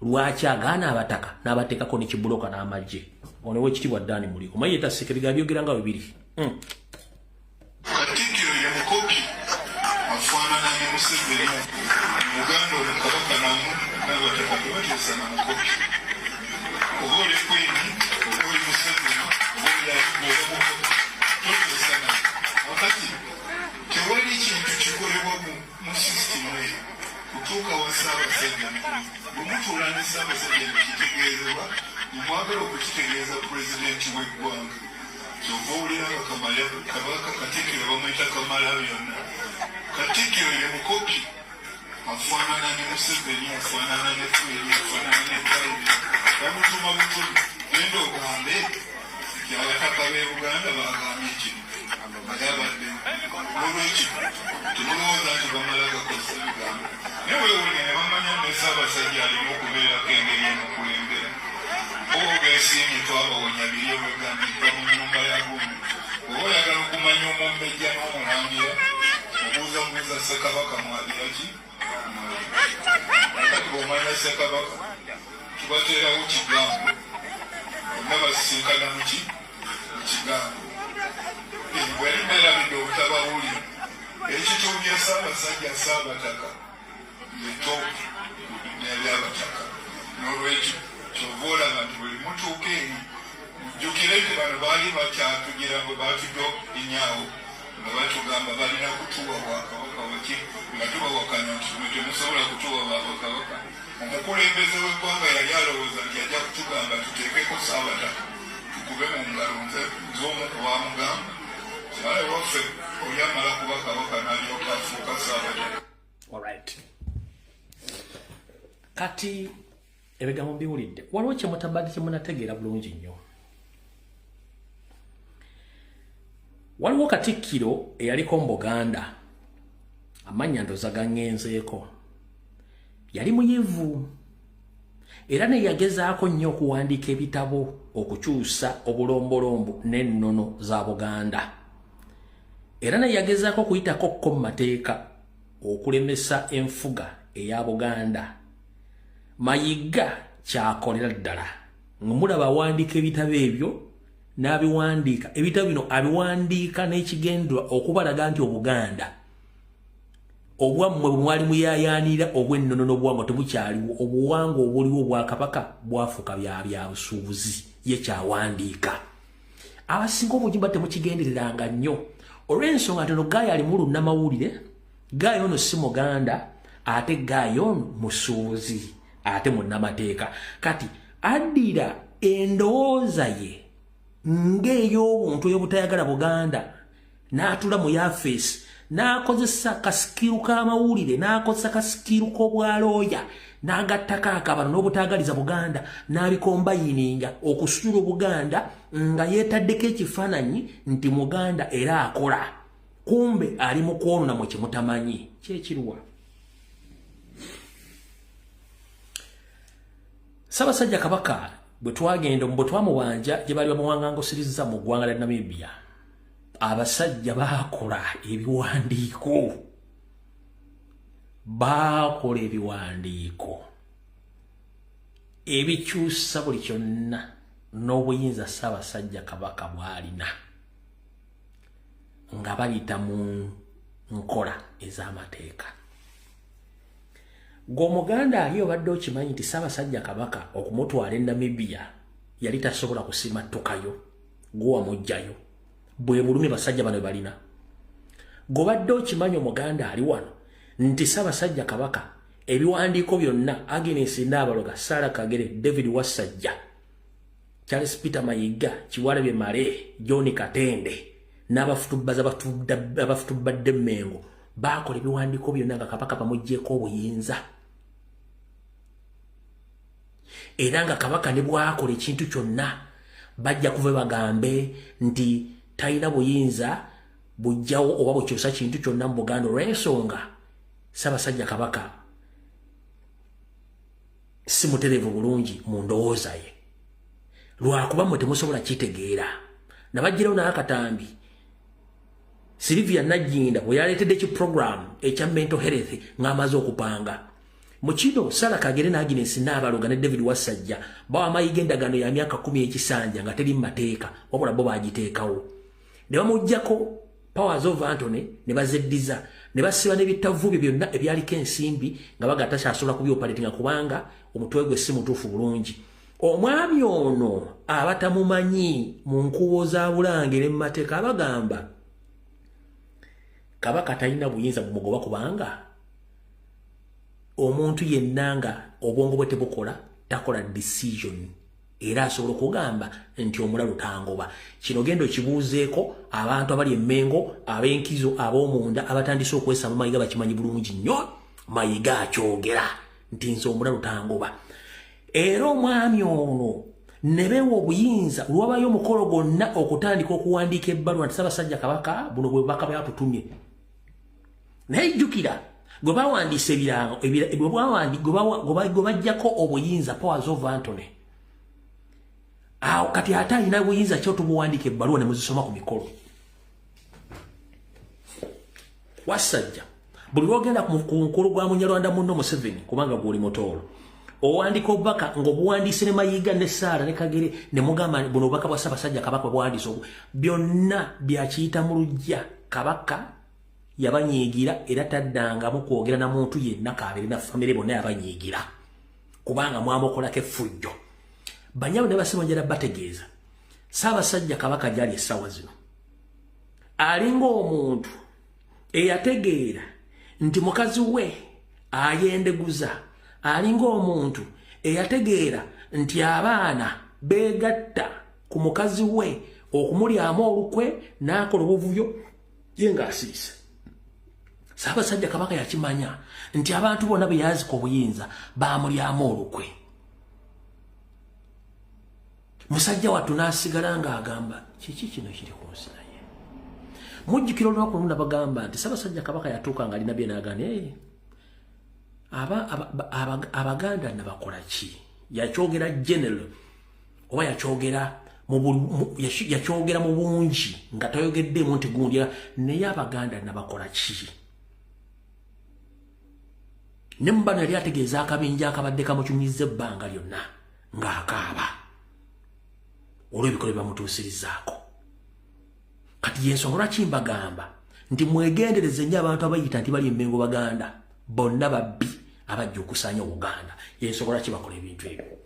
Lwaki agaana abataka n'abateekako ne kibuloka n'amagye? Ono w'Ekitiibwa Ddaani muli omanyi yetaseka ebigambo byogera nga bibiri. Katikkiro ye mukopi afaanana ne Museveni Muganda ono Kabaka namu n'abataka tebateesa na mukopi. Oba oli kwini oba oli Museveni oba oli oba mukopi toteesa naye. Kakati tewali kintu kikolebwa mu sisitimu eyo kutuuka wa Ssaabasajja. Bwe mutuula ne Ssaabasajja ne kitegeezebwa nemwagala okukitegeeza pulezidenti w'eggwanga, kyova owulira nga Kabaka Katikkiro bamuyita Kamala byonna. Katikkiro ye mukopi afaanana ne Museveni, afaanana ne Kweri, afaanana ne Biden. Bamutuma butumi, genda ogambe nti abataka b'e Buganda bagambye kino naye abadde. Nolwekyo temulowooza nti bamala gakozesa bigambo, naye weewuunya ne bamanya ne Ssaabasajja alina okubeerako engeri emukulembera. Oba ogeesiimye twabawonya biri ebwegambiddwa mu nnyumba ya gundi. Oba oyagala okumanya omumbejja n'omulangira obuuza buuza Ssekabaka mwabira ki. Kati bw'omanya Ssekabaka tubateerawo kigambo, bonna basisinkana muki mu kigambo. Bwe neerabidde obutababuulira ekituumya Ssaabasajja Ssaabataka ye top n'ebyabataka. N'olwekyo kyova olaba nti buli mutuuka eri mujjukire nti bano baali bakyatugira bwe batujja enyaawo nga batugamba balina kutuwa bwakabaka waki, nga tubawakanya nti mwe temusobola kutuwa bwakabaka. Omukulembeze w'eggwanga yali alowooza nti ajja kutugamba tuteekeko Ssaabataka tukube mu ngalo. Nze omu ku bamugamba kyale waffe oli amala kuba kabaka n'alyoka afuuka Ssaabataka. Alright. Kati ebigambo mbiwulidde, waliwo kyemutabadde kyemunategeera bulungi nnyo. Waliwo Katikkiro eyaliko mu Buganda, amannya ndoza gaŋŋenzeeko, yali muyivu era ne yagezaako nnyo okuwandiika ebitabo okukyusa obulombolombo n'ennono za Buganda, era ne yagezaako okuyitako ko mu mateeka okulemesa enfuga eya Buganda. Mayiga kyakolera ddala. Ng'omulaba awandiika ebitabo ebyo n'abiwandiika. Ebitabo bino abiwandiika n'ekigendererwa okubalaga nti Obuganda obwammwe bwe mwali muyaayaanira obw'ennono n'obuwangwa tebukyaliwo. Obuwangwa obuliwo obwakabaka bwafuuka bya busuubuzi. Ye kyawandiika. Abasinga obujimba temukigendereranga nnyo olw'ensonga nti ono Gaayo ali mu lunnamawulire. Gaayo ono si Muganda, ate Gaayo ono musuubuzi ate munnamateeka. Kati addira endowooza ye ng'ey'obuntu ey'obutayagala Buganda n'atula mu yafeesi n'akozesa kasikiru k'amawulire, n'akozesa kasikiru k'obwalooya, n'agattako akabano n'obutaagaliza Buganda, n'abikombayininga okusuula Obuganda nga yeetaddeko ekifaananyi nti Muganda era akola. Kumbe ali mu kwonona mu kyemutamanyi. Kyekiruwa. Ssaabasajja Kabaka bwe twagenda bwe twamubanja gye baali bamuwangangusiriza mu ggwanga lya Namibia, abasajja baakola ebiwandiiko. Baakola ebiwandiiko ebikyusa buli kyonna n'obuyinza Ssaabasajja Kabaka bw'alina nga bayita mu nkola ez'amateeka. Gw'Omuganda ali obadde okimanyi nti Ssaabasajja Kabaka okumutwala e Namibia yali tasobola kusimattukayo, gwe wamuggyayo. Bwe bulumi basajja bano balina. Gw'obadde okimanyi Omuganda ali wano nti Ssaabasajja Kabaka ebiwandiiko byonna Agnes Nnaabaloga, Sarah Kagere, David Wassajja, Charles Peter Mayiga, Kiwalabye Male, John Katende n'abafutubadde Mmengo baakola ebiwandiiko byonna nga Kabaka bamuggyeeko obuyinza. Era nga Kabaka ne bw'akola ekintu kyonna bajja kuva bagambe nti talina buyinza bujjawo oba bukyusa kintu kyonna mu Buganda olw'ensonga Ssaabasajja Kabaka si mutereevu bulungi mu ndowooza ye. Lwakuba mmwe temusobola kitegeera. Nabagirawo n'akatambi Sylvia Nagginda bwe yaleetedde ki program ekya mental health ng'amaze okupanga. Mu kino Sarah Kagere ne Agnes Nnaabaloga ne David Wassajja bawa Mayiga endagaano ya myaka 10 ekisanja nga teri mu mateeka, wabula bo baagiteekawo. Ne bamuggyako powers of attorney ne bazeddiza ne basiba n'ebitavu bye byonna ebyaliko ensimbi nga baga takyasobola kubyoperatinga kubanga omutwe gwe si mutuufu bulungi. Omwami ono abatamumanyi mu nkubo za Bulange ne mu mateeka abagamba Kabaka talina buyinza bumugoba kubanga omuntu yenna nga obwongo bwe tebukola takola decision, era asobola okugamba nti omulalu tangoba. Kino genda okibuuzeeko abantu abali emmengo, ab'enkizo, ab'omunda abatandise okwesamba Mayiga bakimanyi bulungi nnyo. Mayiga akyogera nti nze omulalu tangoba. Era omwami ono ne beewa obuyinza lwabayo omukolo gwonna okutandika okuwandiika ebbaluwa nti Ssaabasajja Kabaka buno bwe bubaka bwatutumye. Naye jjukira gwe bawandiisa ebirango gwe bajjako obuyinza powers of attorney. Awo kati ate alina buyinza ki otubuwandiika ebbaluwa ne muzisoma ku mikolo? Wassajja buli lwogenda ku mukolo gwa Munyarwanda munno Museveni, kubanga gw'oli mutoolo, owandiika obubaka ng'obuwandiise ne Mayiga ne Saara ne Kagere ne mugamba buno obubaka bwa Ssaabasajja Kabaka bwandiise obwo byonna byakiyita mu luggya. Kabaka yabanyiigira era taddangamu kwogera na muntu yenna kabeere na famire bonna yabanyiigira kubanga mwamukolako effujjo. Banyabo ne basebo, njala bategeeza Ssaabasajja Kabaka gy'ali essaawa zino alinga omuntu eyategeera nti mukazi we ayendeguza, alinga omuntu eyategeera nti abaana beegatta ku mukazi we okumulyamu olukwe n'akola obuvuyo ye ng'asirise. Ssaabasajja Kabaka yakimanya nti abantu bonna be yazika obuyinza baamulyamu olukwe. Musajja wattu n'asigala ng'agamba kiki kino kiri ku nsi. Naye mujjukira olunaku lumu nabagamba nti Ssaabasajja Kabaka yatuuka nga alina bye n'agamba, Abaganda nabakola ki? Yakyogera general oba yakyogera mu bungi nga tayogeddemu nti gundi, naye Abaganda nabakola ki? Ne mubano yali ategeeza akabinja akabadde kamukyunyiza ebbanga lyonna ng'akaaba olw'ebikolwa bamutuusirizaako. Kati y'ensonga lwaki mbagamba nti mwegendereze nnyo abantu abayita nti bali Mmengo Baganda, bonna babbi abajja okusaanya Buganda. Y'ensonga lwaki bakola ebintu ebyo.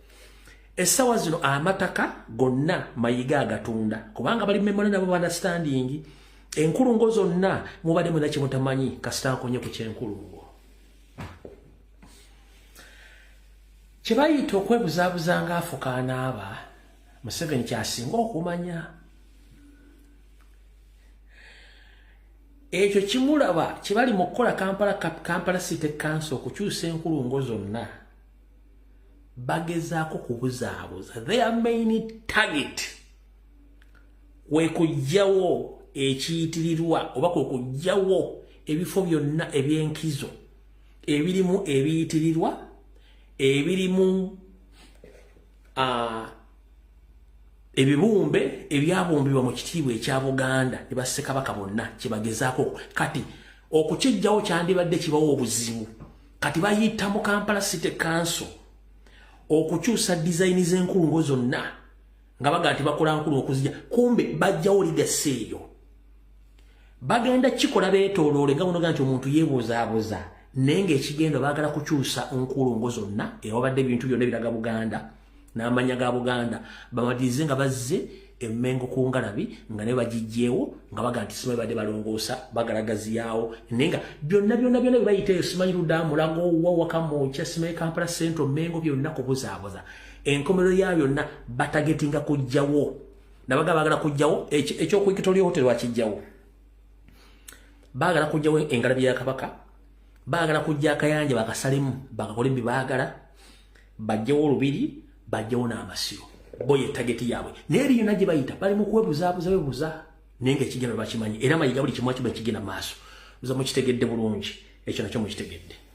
Essaawa zino amataka gonna Mayiga agatunda, kubanga bali memorandum of understanding. Enkulungo zonna mubadde mwena kye mutamanyi, kasita nkonye ku kyenkulungo. Kye bayita okwebuzaabuza ng'afuka anaaba, Museveni kyasinga okumanya. Ekyo kimulaba kye bali mu kukola Kampala City Council okukyusa enkulungo zonna, bagezaako kubuzaabuza. Their main target kwe kuggyawo ekiyitirirwa oba kwe kuggyawo ebifo byonna ebyenkizo ebirimu ebiyitirirwa, ebirimu ebibumbe ebyabumbibwa mu kitiibwa ekya Buganda ne bassekabaka bonna kye bagezaako. Kati okukiggyawo kyandibadde kibawo obuzibu. Kati bayita mu Kampala City Council okukyusa dizayini z'enkulungo zonna nga baga nti bakola nkulungo okuzijja, kumbe bajjawo ligasi eyo. Bagenda kikola beetooloole nga bonoga nti omuntu yeebuzaabuza, naye ng'ekigendo baagala kukyusa nkulungo zonna ewabadde ebintu byonna ebiraga Buganda n'amannya ga Buganda, bamalirize nga bazze Emmengo ku ngalabi nga nayo bagiggyewo nga baga nti simanyi badde balongoosa bagalagaziyaawo, naye nga byonna byonna byonna bye bayita eyo simanyi Ludda, Mulago, wa Kamwokya, simanyi Kampala Central, Mmengo, byonna kubuzaabuza. Enkomerero ya byonna batagetinga kuggyawo. Nabaga baagala kuggyawo eky'oku Victoria Hotel bakiggyawo. Baagala kuggyawo engalabi ya Kabaka, baagala kuggya akayanja bakasalemu bakakole bye baagala, baggyewo olubiri, baggyewo n'amasiro. Bo ye tageti yaabwe. Naye eri yonna gye bayita bali mu kwebuzaabuza bebuza, naye ng'ekigenda bakimanyi. Era Mayiga buli kimu akiba ekigenda mu maaso. Nze mukitegedde bulungi, ekyo nakyo mukitegedde.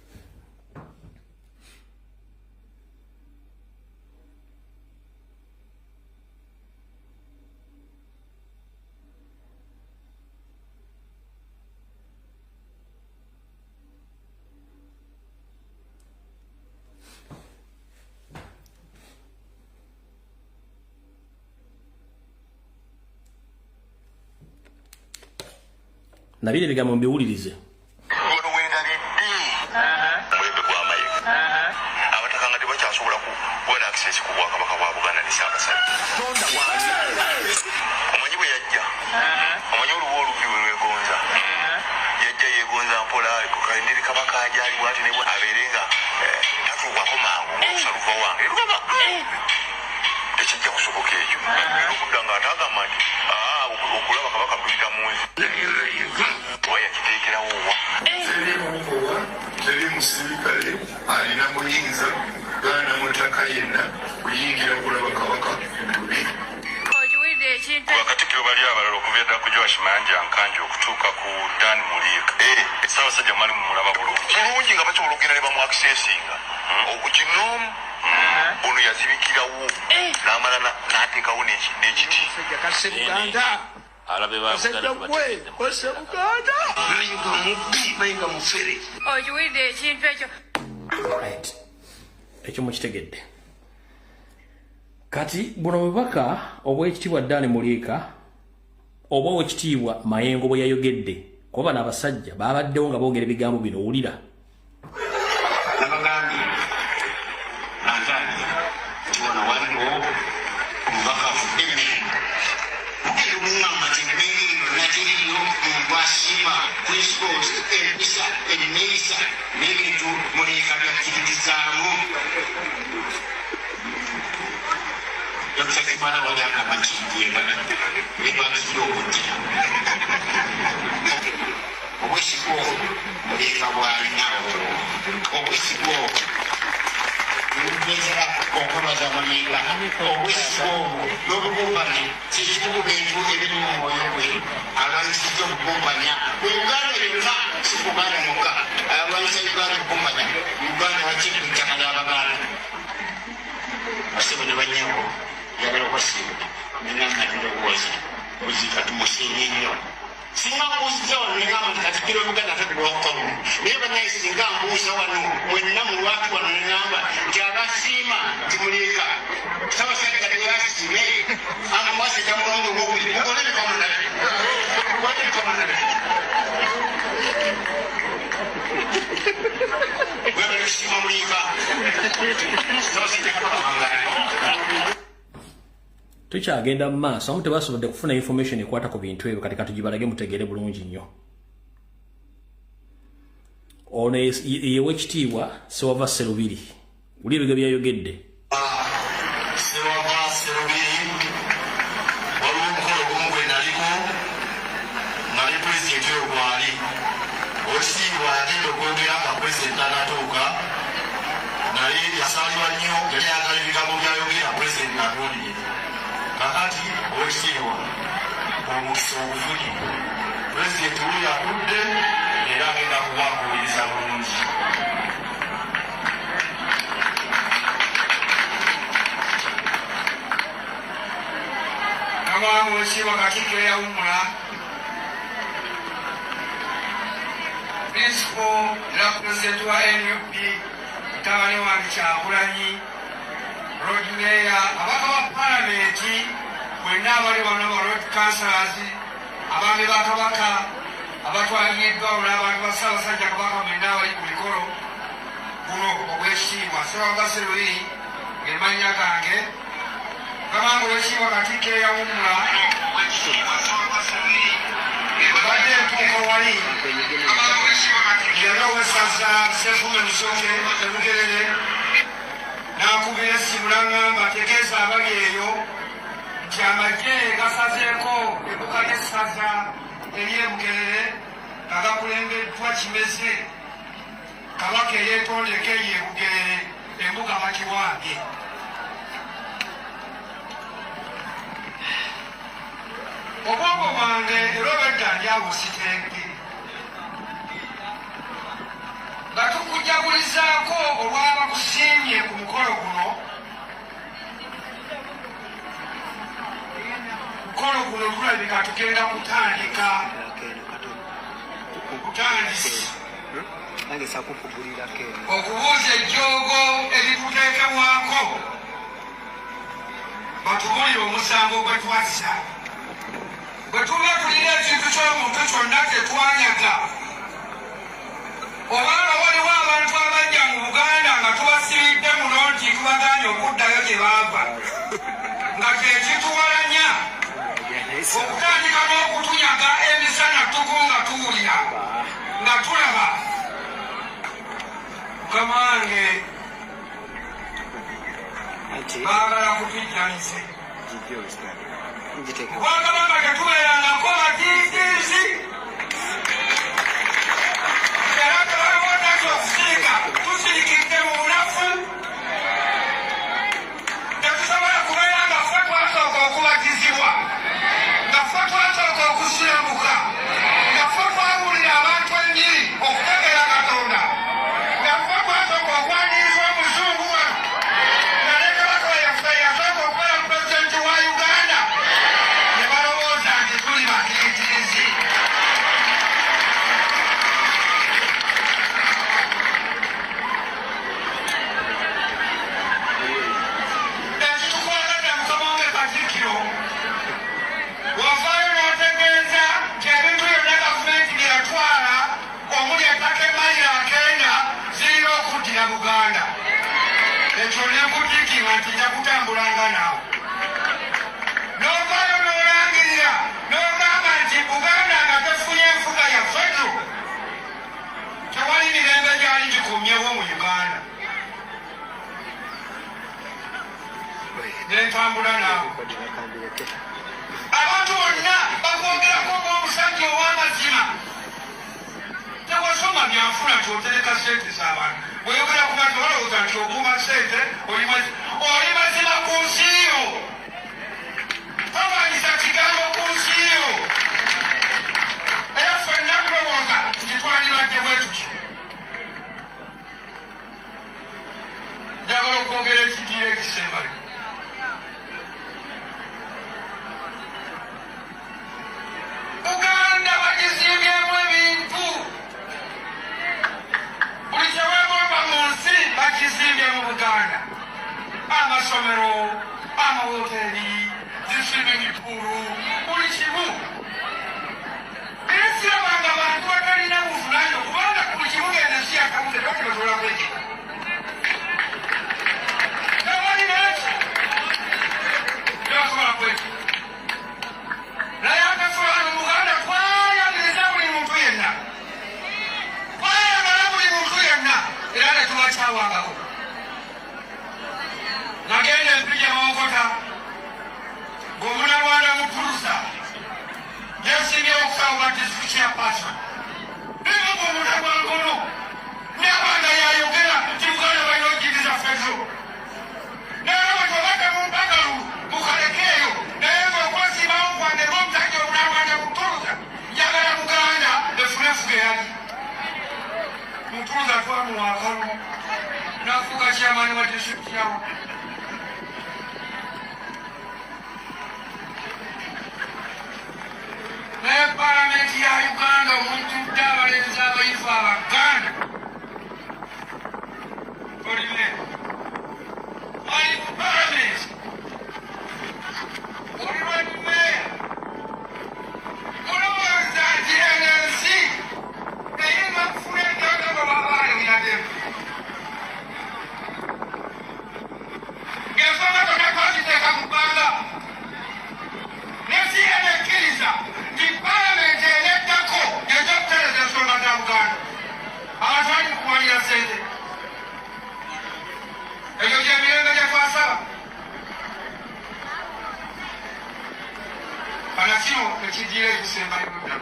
Nabire ebigambo mbiwulirize. Wano weerabidde omulembe gwa Mayiga, abataka nga tebakyasobola kuba na access ku bwakabaka bwa Buganda ne Ssaabasajja. Omanyi bwe yajja, omanyi oluwa olubi bwe lwegonza, yajja yeegonza mpola ndiri kabaka gyali bwati ne abeere nga tatuukako mangu ng'okusaluva wange lugamba tekijja kusoboka ekyo. Era okudda ng'ate agamba nti okulaba kabaka kuyita mu nzi oba yakiteekerawo wa Teri mukowa, teri musirikale alina buyinza gaana mutaka yenna kuyingira kulaba kabaka lubiri. Bakatikkiro bali abalala okuva eddala ku Joash Mayanja Nkanja okutuuka ku Dan Muliika. Ssaabasajja mwali mumulaba bulungi. Bulungi nga basobola okugenda ne bamu accessinga. Okinoomu ono yazibikirawo n'amala n'ateekawo n'ekiti. Kasse Buganda. Alabe ba Kasajja Buganda gwe, kasse Buganda. Mayiga mubbi, Mayiga mufere. Okiwulidde ekintu ekyo. Right. Ekyo mukitegedde. Kati buno bubaka obw'ekitiibwa Dan Muliika oba ow'ekitiibwa Mayengo bwe yayogedde, kuba bano abasajja babaddewo nga boogera ebigambo bino, wulira. Nabagambye agambye nti wano waliwo omubaka avudde Mmengo. Mugenda okuŋŋamba nti Emmengo yonna teriyo muntu asiima principles, empisa, enneeyisa n'ebintu Muliika by'akkiririzaamu. Dr. Kimala wali agamba nti yeebakidde okuddira. Obwesige obwo Muliika bw'alina obwo, obwesige obwo nebuteetera okwebaza Muliika, obwesige obwo n'obukumpanya kye kimu ku bintu ebiri mu mwoyo gwe. Alwanyisizza obukumpanya mu Uganda yonna, si Buganda mwokka, alwanyisa Uganda obukumpanya. Uganda wakiri ku ttaka ly'Abaganda. Bassebo ne bannyabo, njagala okwasiibula nina nga ndowooza Muziika tumusiimye nnyo. Singa mbuuziza wano ne ŋŋamba nti Katikkiro w'Obuganda ataddibwawo kalulu, naye bannaye singa mbuuza wano mwenna mu lwatu wano ne ŋŋamba nti abasiima nti muliika Ssaabasajja teyasiime amukwase Namulondo ogwokubiri, mugole emikono naye, mugole emikono naye. Mwebale kusiima muliika. Ssaabasajja Kabaka awangaale. Tukyagenda mu maaso, amu tebasobodde kufuna information ekwata ku bintu ebyo. Kati katugibalage mutegeere bulungi nnyo. Ono yewekitiibwa Ssewava Sserubiri, wuli ebigo byayogedde. Ssewava Sserubiri, waliwo omukolo ogumu gwe naliko nga ne pulezidenti oyo gwali. Owekitiibwa yagenda okwogera nga pulezidenti tanatuuka, naye yasaalirwa nnyo, yali ayagala ebigambo byayogera pulezidenti atuwulire. Kakati owekitiibwa omukisa ogufunye, pulezidenti wuyo atudde era agenda kubakuwuliriza bulungi. Mukama owekitiibwa Katikkiro eyawummula, Principal era Pulezidenti wa NUP mutabani wange Kyagulanyi, Lord Mayor, ababaka ba Palamenti mwenna abali wano, ba Lord Councillors, abaami ba Kabaka abatwaliddwa n'abantu ba Ssaabasajja Kabaka mwenna abali ku mikolo guno ogw'ekitiibwa. Ssewava Sserubiri ng'emannya gange. Mukama wange owekitiibwa Katikkiro eyawummula, mbadde ntuuka wali yali owessaza Ssenfume Musoke e Bugerere n'ankubira essimu n'aŋŋamba tegeeza abali eyo nti amagye gasazeeko embuga ly'essaza ery'e Bugerere nga gakulembeddwa Kimeze, Kabaka eyeetondeka eyo e Bugerere, embuga bagiwambye. Obwongo bwange era obwedda ndi awo sitenge nga tukujagulizaako olw'abakusiimye ku mukolo guno. Mukolo guno gulabika tugenda kutandika butandisi okubuuza ejjoogo erituteekebwako batubuulire omusango gwe twazza. Bwe tuba tulina ekintu ky'omuntu kyonna tetwanyaga, obanga waliwo abantu abajja mu Buganda nga tubasibidde muno nti tubagaanye okuddayo gye baava, nga kyekituwalanya okutandika n'okutunyaga emisana ttuku nga tuwulira nga tulaba. Mukama wange baagala kutujjanize Obwakabaka tetubeerangako batiitiizi, era tewaliwo naki okusirika, tusirikidde mu bunafu. Tetusobola kubeera nga ffe twasooka okubatizibwa, nga ffe twasooka okusiramuka, nga ffe twawulira abantu enjiri okutegeera Katonda, nga ffe twasooka okwaniriza omuzungu wano, nga ne Kabaka yaffe yasooka okubeera pulezidenti wa Uganda, ne balowooza nti tuli batiitiizi. Ekitukwatadde Mukama wange Katikkiro, wavaayo n'otegeeza nti ebintu byonna gavumenti bye yatwala omuli ettaka emayiro akenda zirina okuddira Buganda. Ekyo ne nkutikkirwa nti nja kutambulanga naawe. N'ovaayo n'olangirira n'ogamba nti Buganda nga tefunye enfuga ya federal tewali mirembe gyali gikomyewo mu Uganda. Nentambula naawe. Abantu bonna bakwogerako ng'omusajja ow'amazima. Tewasoma byanfuna nti otereka ssente z'abantu. Bw'oyogera ku bantu balowooza nti okuuma ssente oli mazima ku nsi yo. Tolwanyisa kigambo ku nsi yo. Era ffenna tulowooza nti twandibadde bwe tutyo. Njagala okwogera ekidiiro ekisembayo. Buganda Amasomero, amahoteli, zi swimming pool, buli kimu. Sirabanga abantu batalina buvunaanyizibwa kubanga buli kimu ng'eno ensi yakabuze lwaki basobola kwekika. Tebalina ki? Tebasobola kwekika. Naye akasobola mu Buganda twayagaliza buli muntu yenna. Twayagala buli muntu yenna era ne tubakyawangako. Nagenda empija Mawokota ng'omunalwanda mutulusa yeesimbyewo okusaba district chairperson. Naye omunalwangono n'abanga yayogera nti Buganda balina okugiriza federal. Naye abantu obadde mu mpagalu mukalekeeyo naye ng'okwesimawo kwange ng'omusajja omunalwanda mutulusa njagala Buganda efune enfuga eyali. Mutulusa twamuwa akalulu n'afuuka chairman wa district yawo. Naye Palamenti ya Uganda omujjudde abalenzi abayivu Abaganda. Olime ali mu Palamenti, oli lwani meeya, mulowooza nti eno ensi eyinza okufuna enjogero babaale munademu. Ng'ensonga zonna twaziteeka mu bbanga. N'ensi eno ekkiriza nti Palamenti eneddako ejja kutereeza ensonga za Buganda. Abantu bali mu kumalira ssente. Egyo gy'emirembe gye twasaba. Kana kino ekigira ekisembayo ddala.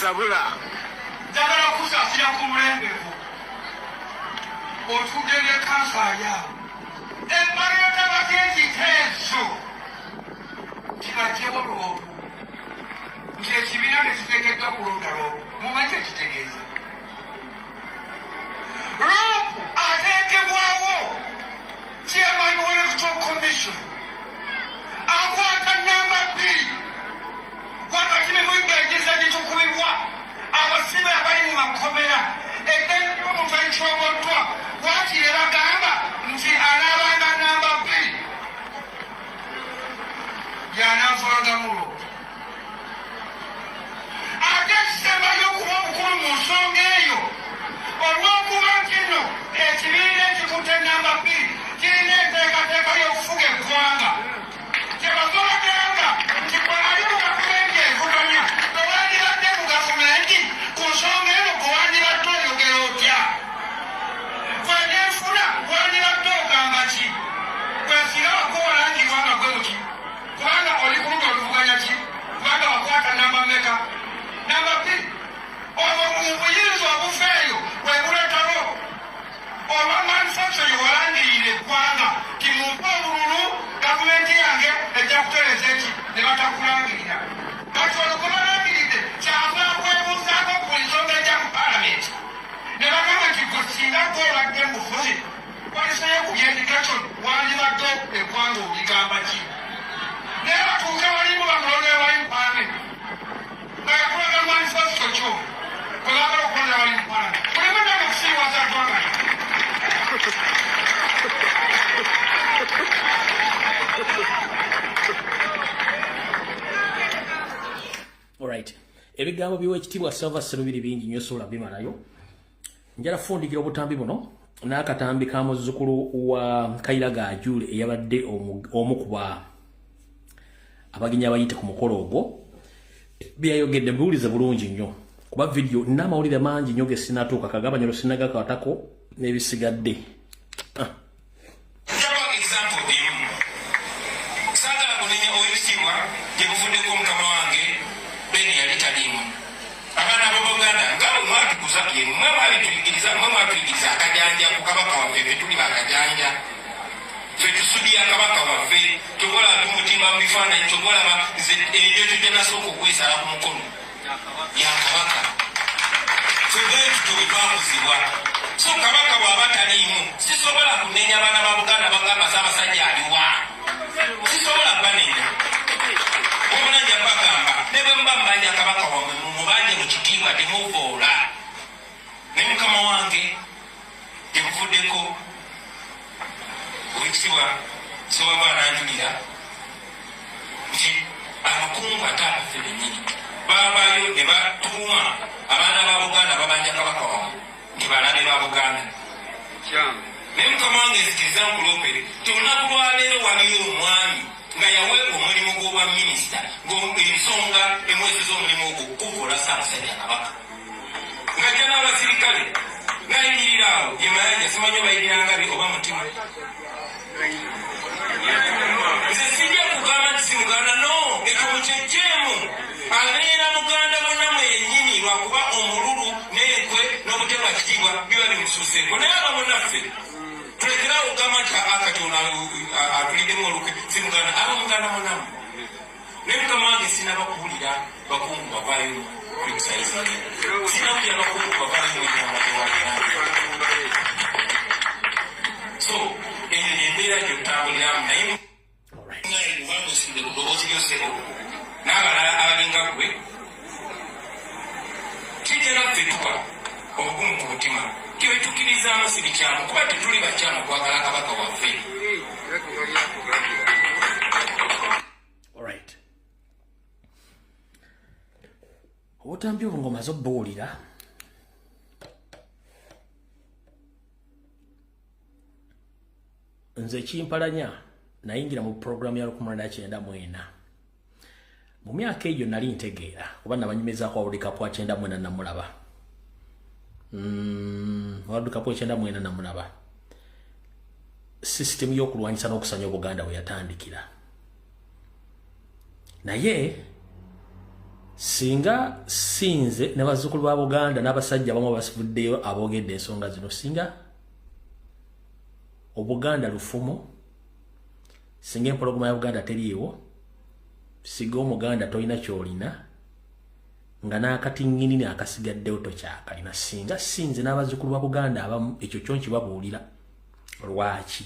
Sabula. Njagala okusaasira ku mulembe gwo. Otudde ne kansa yaabwe. Embaleeta bak'ekiteeso kibajjewo lwobu nti ekibiina tekiteekeddwa kulonda lwobu. Mumanyi kyekitegeeza. Lwobu ateekebwawo chairman wa Electoral Commission akwata namba 2 wakati ne muyigiriza gitukubibwa abasibe abali mu makomera eddembe ly'omuntu erityoboddwa wakiri bagamba nti anaabanga namba 2 y'anaavanga mulo. Ate ekisembayo okuba obukulu mu nsonga eyo olw'okuba nti nno ekibiina ekikutte namba 2 kirina enteekateeka y'okufuga eggwanga. Kyebava bagamba nti gwe ali mu gavumenti evuganya tewandibadde mu gavumenti ku nsonga eno gwe wandibadde oyogera otya? Gwe n'enfuna wandibadde ogamba ki? Gwe singa wakuwalangibwa nga gwe muki? Kubanga oli ku ludda oluvuganya ki? Kubanga wakwata namba mmeka? Namba 2. Obwo mu buyinza obufa eyo bwe buleetawo olwa manifesto gye walangirira eggwanga nti mumpe obululu gavumenti yange ejja kutereeza eki ne batakulangirira. Kati olwo gwe balangiridde kyava kwebuuzaako ku nsonga ejja mu Palamenti ne bagamba nti gwe singa gwe obadde mu bufuzi waliseyo ku by'education wandibadde eggwanga oligamba ki? Naye batuuke walimu bamulonde wali mu Palamenti nga yakulaga manifesto kyo gwe baagala okukolera wali mu Palamenti. Muleme nange okusiiwaza ggwanga. Alright. Ebigambo by'Oweekitiibwa Ssewava Sserubiri bingi nnyo sobola bimalayo. Njala fundikira obutambi buno n'akatambi ka muzzukulu wa Kayira Ajule eyabadde omu ku ba abagenyi abayite ku mukolo ogwo byayogedde mubiwulize bulungi nnyo kuba vidiyo n'amawulire mangi nnyo ge sinatuuka kagabanyolo sinagakaatako n'ebisigadde. Njaba example emu. Saagala kunenya Oweekitiibwa gye buvuddeko mukama wange Ben yali taliimu. Abaana b'Obuganda nga bwe mwatukuza mwe mwabituyigiriza mwe mwatuyigiriza akajanja ku kabaka waffe ffe tuli bakajanja. Ffe tusubya kabaka waffe tokola tumutimba mu bifaananyi tokolaba nze enjojo gye nasooka okwesala ku mukono ya kabaka. Ffe bwe tutyo bwe twakuzibwa. So kabaka bw'aba taliimu sisobola kunenya abaana ba Buganda bagamba Ssaabasajja aliwa. Sisobola kubanenya. Wabula nja mbagamba ne bwe muba mubanja kabaka wammwe mumubanje mu kitiibwa temuvoola. Ne mukama wange Owekitiibwa Ssewava ananjulira nti abakungu ate abaffe bennyini baavaayo ne batuuma abaana ba Buganda babanja Kabaka waabwe nti balabe ba Buganda. Naye mukama wange nzikiriza nkuloopere nti olunaku lwaleero waliyo omwami nga yaweebwa omulimu gw'obwa minisita ng'ensonga emweseza omulimu ogwo kuvvoola Ssaabasajja Kabaka, ng'ajja n'abasirikale n'ayimirira awo ye Mayanja, simanyi oba ngabi oba mutima. Nze sijja kugamba nti si Muganda, no, ekyo mukyejjeemu. Abeera Muganda bonna yennyini lwakuba omululu n'enkwe n'obuteeka kitiibwa biba bimusuuseeko. Naye aba bonnaffe tulekerawo okugamba nti akati ono atuliddemu olukwe si Muganda, aba Muganda munnammwe. Naye mukama wange sinaba kuwulira bakungu bavaayo criticizinga, sinawulira bakungu bavaayo so eyo embeera gyotutambuliramu. Naye kubanga osimbe ku ddoboozi lyosebo n'abalala abalinga ggwe, kijja naffe tuba obugumu ku mutima tiwetukirizaamu si bikyamu, kuba tetuli bakyamu kwagala Kabaka waffe. Alright. Obutambi obwo ng'omaze obbuwulira, nze ekimpalanya nayingira mu puroguramu ya 1994. Mu myaka egyo nali ntegeera kuba nabanyumizaako World Cup wa 94 namulaba. World Cup wa 94 namulaba. Sisitemu y'okulwanyisa n'okusanya Obuganda we yatandikira. Naye singa sinze ne bazzukulu ba Buganda n'abasajja abamu abasivuddeyo aboogedde ensonga zino, singa Obuganda lufumo, singa empologoma ya Buganda teriiwo, singa Omuganda tolina ky'olina, nga n'akatinnyinini akasigaddewo tokyakalina, singa sinze n'abazzukulu ba Buganda abamu ekyo kyo nkibabuulira. Lwaki?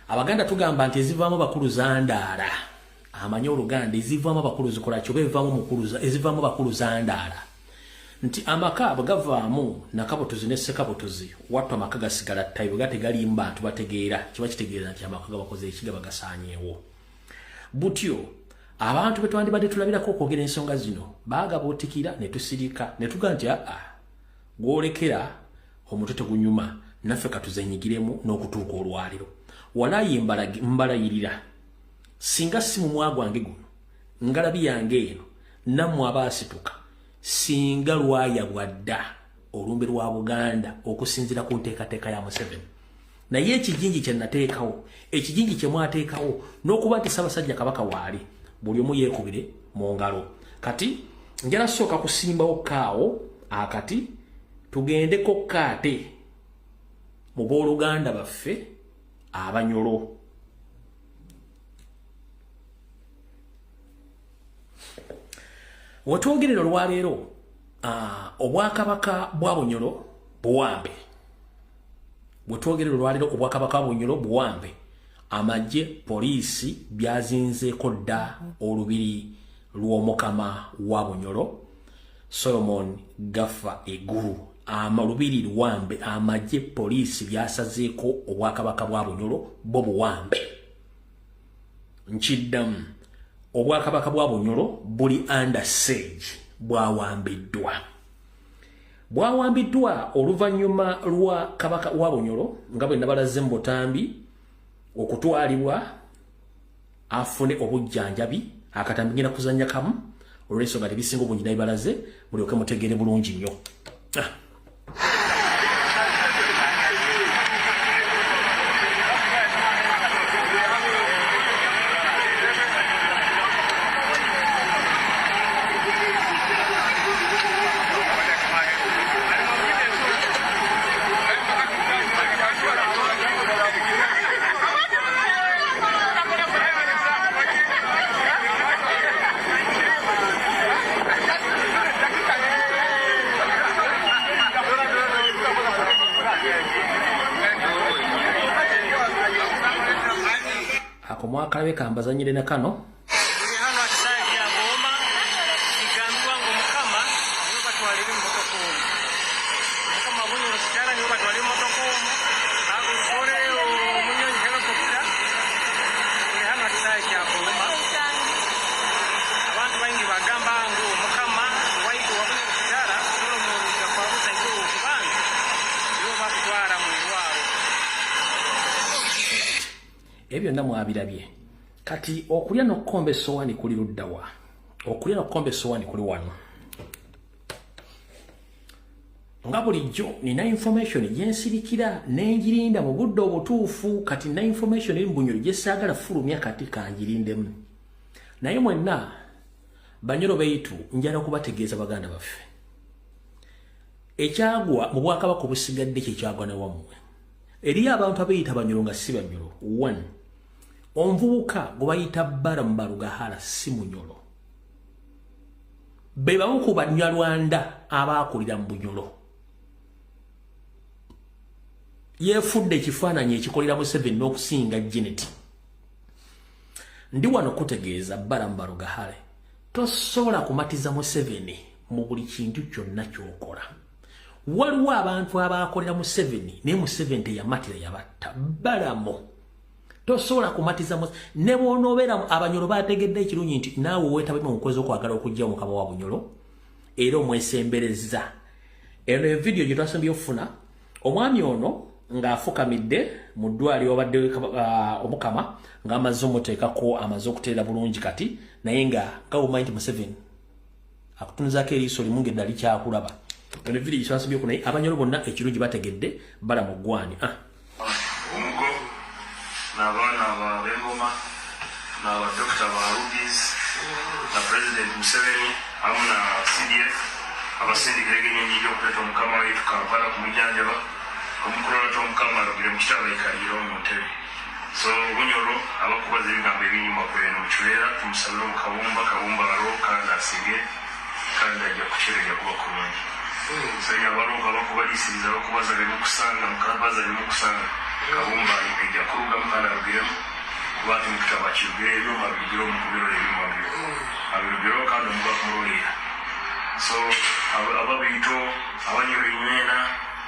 Abaganda tugamba nti ezivaamu bakulu zandaala. Amanyi Oluganda, ezivaamu abakulu zikola ki oba evaamu mukulu, ezivaamu bakulu zandaala. Nti amaka bwe gavaamu nakabutuzi ne ssekabutuzi, wattu amaka gasigala ttayo, bwe gategaliimu bantu bategeera, kiba kitegeeza nti amaka gabakoze eki, gaba gasaanyeewo. Butyo abantu be twandibadde tulabirako okwogera ensonga zino baagabuutikira ne tusirika ne tugaa nti aa gw'olekera omutwe tegunyuma, naffe katuzenyigiremu n'okutuuka olwaliro. Walaayi mbalayirira, singa si mumwa gwange guno, ngalabi yange eno, nammwe abaasituka, singa lwayabwa dda olumbe lwa Buganda okusinziira ku nteekateeka ya Museveni. Naye ekijinji kye nateekawo, ekijinji kye mwateekawo, n'okuba nti Ssaabasajja Kabaka waali, buli omu yeekubire mu ngalo. Kati njala sooka kusimbawo kaawo akati tugendeko kaate mu booluganda baffe Abanyolo. Wetwogerera olwaleero, obwakabaka bwa Bunyolo buwambe. Wetwogerera olwaleero obwakabaka bwa Bunyolo buwambe. Amagye, poliisi byazinzeeko dda olubiri lw'omukama wa Bunyolo Solomon Gafa Eguru. Olubiri luwambe, amagye poliisi byasazeeko obwakabaka bwa Bunyolo bo buwambe. Nkiddamu, obwakabaka bwa Bunyolo buli under siege, bwawambiddwa. Bwawambiddwa oluvannyuma lwa Kabaka wa Bunyolo nga bwe nabalaze mu butambi okutwalibwa afune obujjanjabi. Akatambi ngenda kuzannya kamu olw'ensonga tebisinga obungi nabibalaze, mulyoke mutegeere bulungi nnyo. Ako mwakalabe kambazanyire na kano. Ebyo byonna mwabirabye. Kati okulya n'okukomba essowaani kuli ludda wa? Okulya n'okukomba essowaani kuli wano. Nga bulijjo nina information gyensirikira nenjirinda mu budde obutuufu. Kati nina information eri mu Bunyoro gyesaagala fulumya, kati kanjirindemu. Naye mwenna Banyoro beitu, njala kubategeeza baganda baffe, ekyagwa mu bwakabaka obusigadde kyekyagwa ne wammwe. Eriyo abantu abeeyita Banyoro nga si Banyoro. One, omuvubuka gwe bayita Balamu Barugahara si Munyoro. Be bamu ku Banyarwanda abaakulira mu Bunyoro. Yeefudde ekifaananyi ekikolera Museveni n'okusinga Janet. Ndi wano kutegeeza Balamu Barugahara, tosobola kumatiza Museveni mu buli kintu kyonna ky'okola. Waliwo abantu abakolera Museveni naye Museveni teyamatira, yabatta. Balamu, tosobola kumatiza ne bw'onoobeera. Abanyoro bategedde ekirungi nti naawe weetabemu mu nkozi okwagala okuggya omukama wa Bunyoro era omwesembereza. Eno evidiyo gye twasembye okufuna, omwami ono ng'afukamidde mu ddwaliro wabadde omukama ng'amaze omuteekako, amaze okuteera bulungi kati, naye nga omanyi nti Museveni akutunuzaako eriiso limu ng'eddala likyakulaba. Eno vidiyo gye twasembye oku, naye Abanyoro bonna ekirungi bategedde Balamu ggwani. Ah. Omugo n'abaana ba b'engoma n'abadokita ba Rubis na President Museveni hamu na CDF abasindikira egenyonyi gy'okuleeta omukama waitu Kampala kumujjanjaba omukulolata omukama alugire mu kitabo aikalire mu ntebe. So Bunyoro, abakubaza ebigambo ebinyuma kweno mukibeera, tumusabire omu Kabumba. Kabumba alo kandi asige kandi ajja kukira, ajja kuba kurungi. So abalongo abakubaliisiriza bakubaza bemukusanga mukabaza bemukusanga, Kabumba ajja kurugamu kandi arugiremu, kuba ati mukitabo akirugire ebyuma abirugire omu kubirora ebyuma byo abirugireho kandi omuga kumuroleera. So ababiito Abanyoro inywena,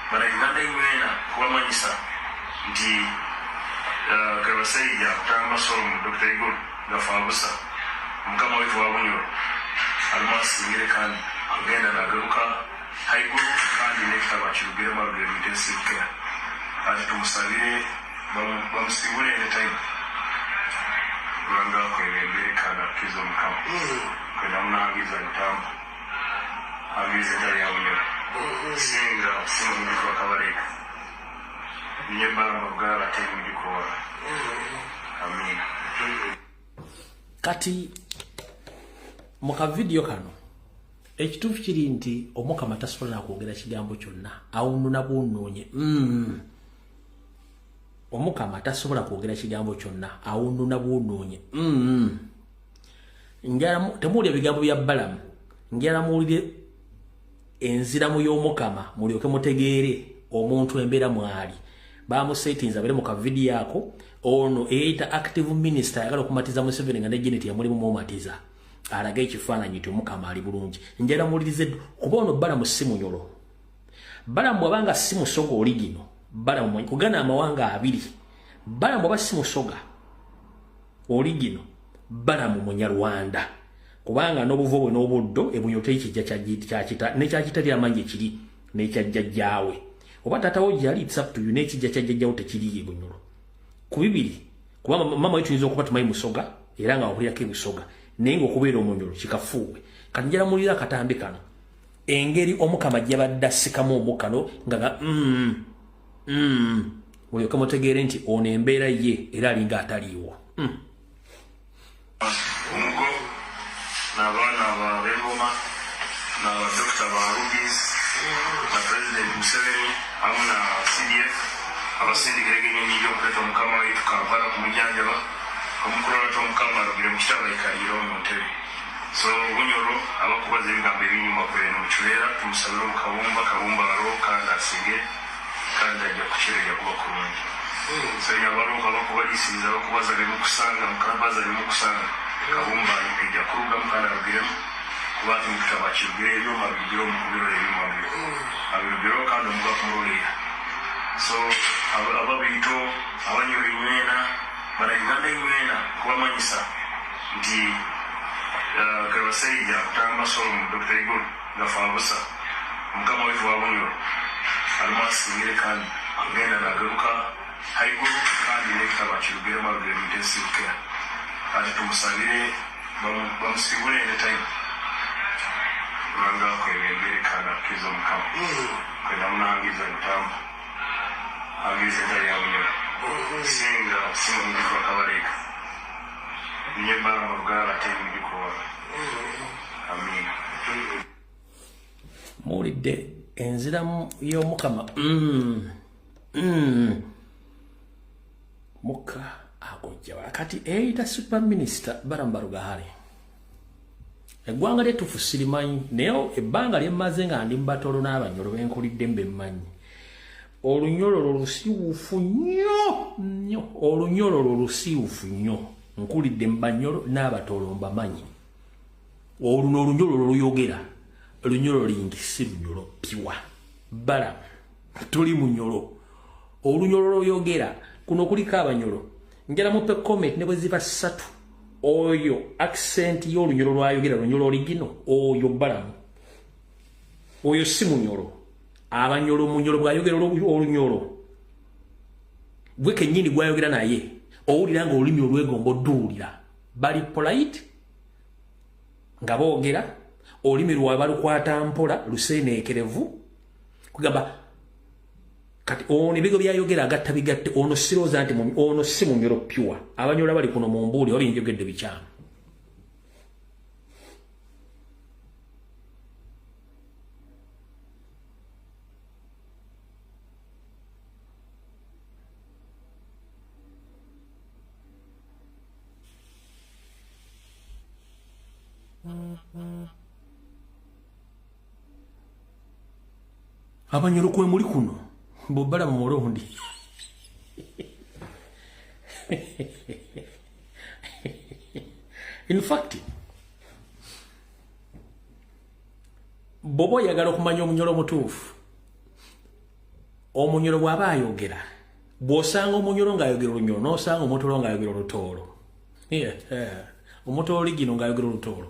Bannayuganda inywena, kubamanyisa nti Kabasaija kutamba Solomon Dr. Iguru gafa busa. Mukama waitu wa Bunyoro alimu asingire kandi agenda nagaruka haiguru kandi n'ekitabo akirugiremu, arugire mu intensive care. Ati tumusabire bamusibule anytime Rwanda akwebembere kandi akiza omukama kwenda munahangiza ntamba hangiza entale ya Bunyoro singa singa mujukuru wa Kabarega niye Balamu Barugahara ate mujukuru wa amina. Kati mu kavidiyo kano ekituufu kiri nti omukama tasobola nakwogera kigambo kyonna, awununa bwonoonye. Omukama tasobola kwogera kigambo kyonna, awununa bwonoonye. Njala temuwulira ebigambo bya Balamu, njala muwulire enziramu y'omukama mulyoke mutegeere omuntu embeera mwali. Bamusetinza abere mu kavidiyo ako. Ono eyeyita active minister ayagala okumatiza Museveni nga ne Janet yamulimu mumatiza, alaga ekifaananyi nti omukama ali bulungi. Njala muwulirize, kuba ono Balamu si Munyoro. Balamu bw'abanga si Musoga oli gino, Balamu kugana amawanga abiri. Balamu bw'aba si Musoga oli gino, Balamu Munyarwanda, kubanga n'obuvo bwe n'obuddo eBunyoro teri kijja kyakita nekyakita amangi ekiri nekyajjajjaawe oba taatawo gyali, it's up to you. N'ekijja kyajjajjaawo tekiriyo eBunyoro ku bibiri, kuba mama wetu tuyinza okuba tumanyi Musoga era nga wakulirako eBusoga, naye ng'okubeera Omunyoro kikafuuwe. Kati njala mulira akatambi kano, engeri omukama gyabadde asikamu omukano nga ga mulyoke mutegeere nti ono embeera ye era alinga ataliiwo. Omugo n'abaana ba b'engoma n'abadokita ba Rubis na President Museveni hamu na CDF abasindikira egenyonyi gy'okuleeta omukama waitu Kampala kumujjanjaba omukulolata omukama alugire mu kitabo aikalire mu ntebe. So Bunyoro, abakubaza ebigambo ebinyuma kweno mukibeera, tumusabire omu Kabumba. Kabumba alo kandi asige kandi ajja kukira, ajja kuba kurungi. So abalongo abakubaliisiriza bakubaza bemukusanga mukabaza bemukusanga, Kabumba ajja kurugamu kandi arugiremu, kuba ati mukitabo akirugire ebyuma abirugire omu kubirora ebyuma byo abirugireho kandi omuga kumuroleera. So ababiito Abanyoro inywena, Bannayuganda inywena, kubamanyisa nti Kabasaija kutamba Solomon Dr. Iguru gafa busa. Mukama waitu wa Bunyoro alimu asingire kandi agenda nagaruka. Haiguru kandi n'ekitabo akirugiremu alugire mu intensive care. Ati tumusabire bamusibule anytime. Ruhanga akwebembere kandi akukize Omukama. Kwenda munangiza ntambo. Angiza entale ya Bunyoro. Singa mujukuru wa Kabarega. Nyembara mu Rugara ate mujukuru wawe. Amina. Muwulidde enziramu y'Omukama. Muka agojja kati eyita super minister Balaam Barugahare. Eggwanga lyettufu sirimanyi, naye ebbanga lye mmaze nga ndi mu Batoro n'Abanyoro benkulidde mbe mmanyi. Olunyololo lusiwufu nnyo nnyo, olunyololo lusiwufu nnyo. Nkulidde mu Banyoro n'Abatoro mbamanyi. Oluno olunyololo luyogera, lunyolo lingi si lunyolo piwa. Balaam tuli munyolo. Olunyololo luyogera, kuno kuliko Abanyoro. Njala mupe comment ne bwe ziba ssatu. Oyo accent y'olunyolo lwayogera lunyolo original, oyo Balaam. Oyo si munyolo. Abanyolo munyolo bwayogera olunyolo. Gwe kennyini gwayogera naye, owulira nga olulimi olwegomba odduwulira. Bali polite nga boogera, olulimi lwabwe balukwata mpola, luseeneekerevu. Kugamba kati ono ebigo byayogera agatta bigatte, ono sirowooza nti ono si munyolo pure. Abanyolo bali kuno mu mbuuli oba byenjogedde bikyamu. Abanyolo kwe muli kuno bobala mu murundi. In fact, bw'oba oyagala okumanya omunyolo omutuufu, omunyolo bw'aba ayogera, bw'osanga omunyolo ng'ayogera olunyolo, n'osanga omutoolo ng'ayogera olutoolo. Omutoolo ligino ng'ayogera olutoolo.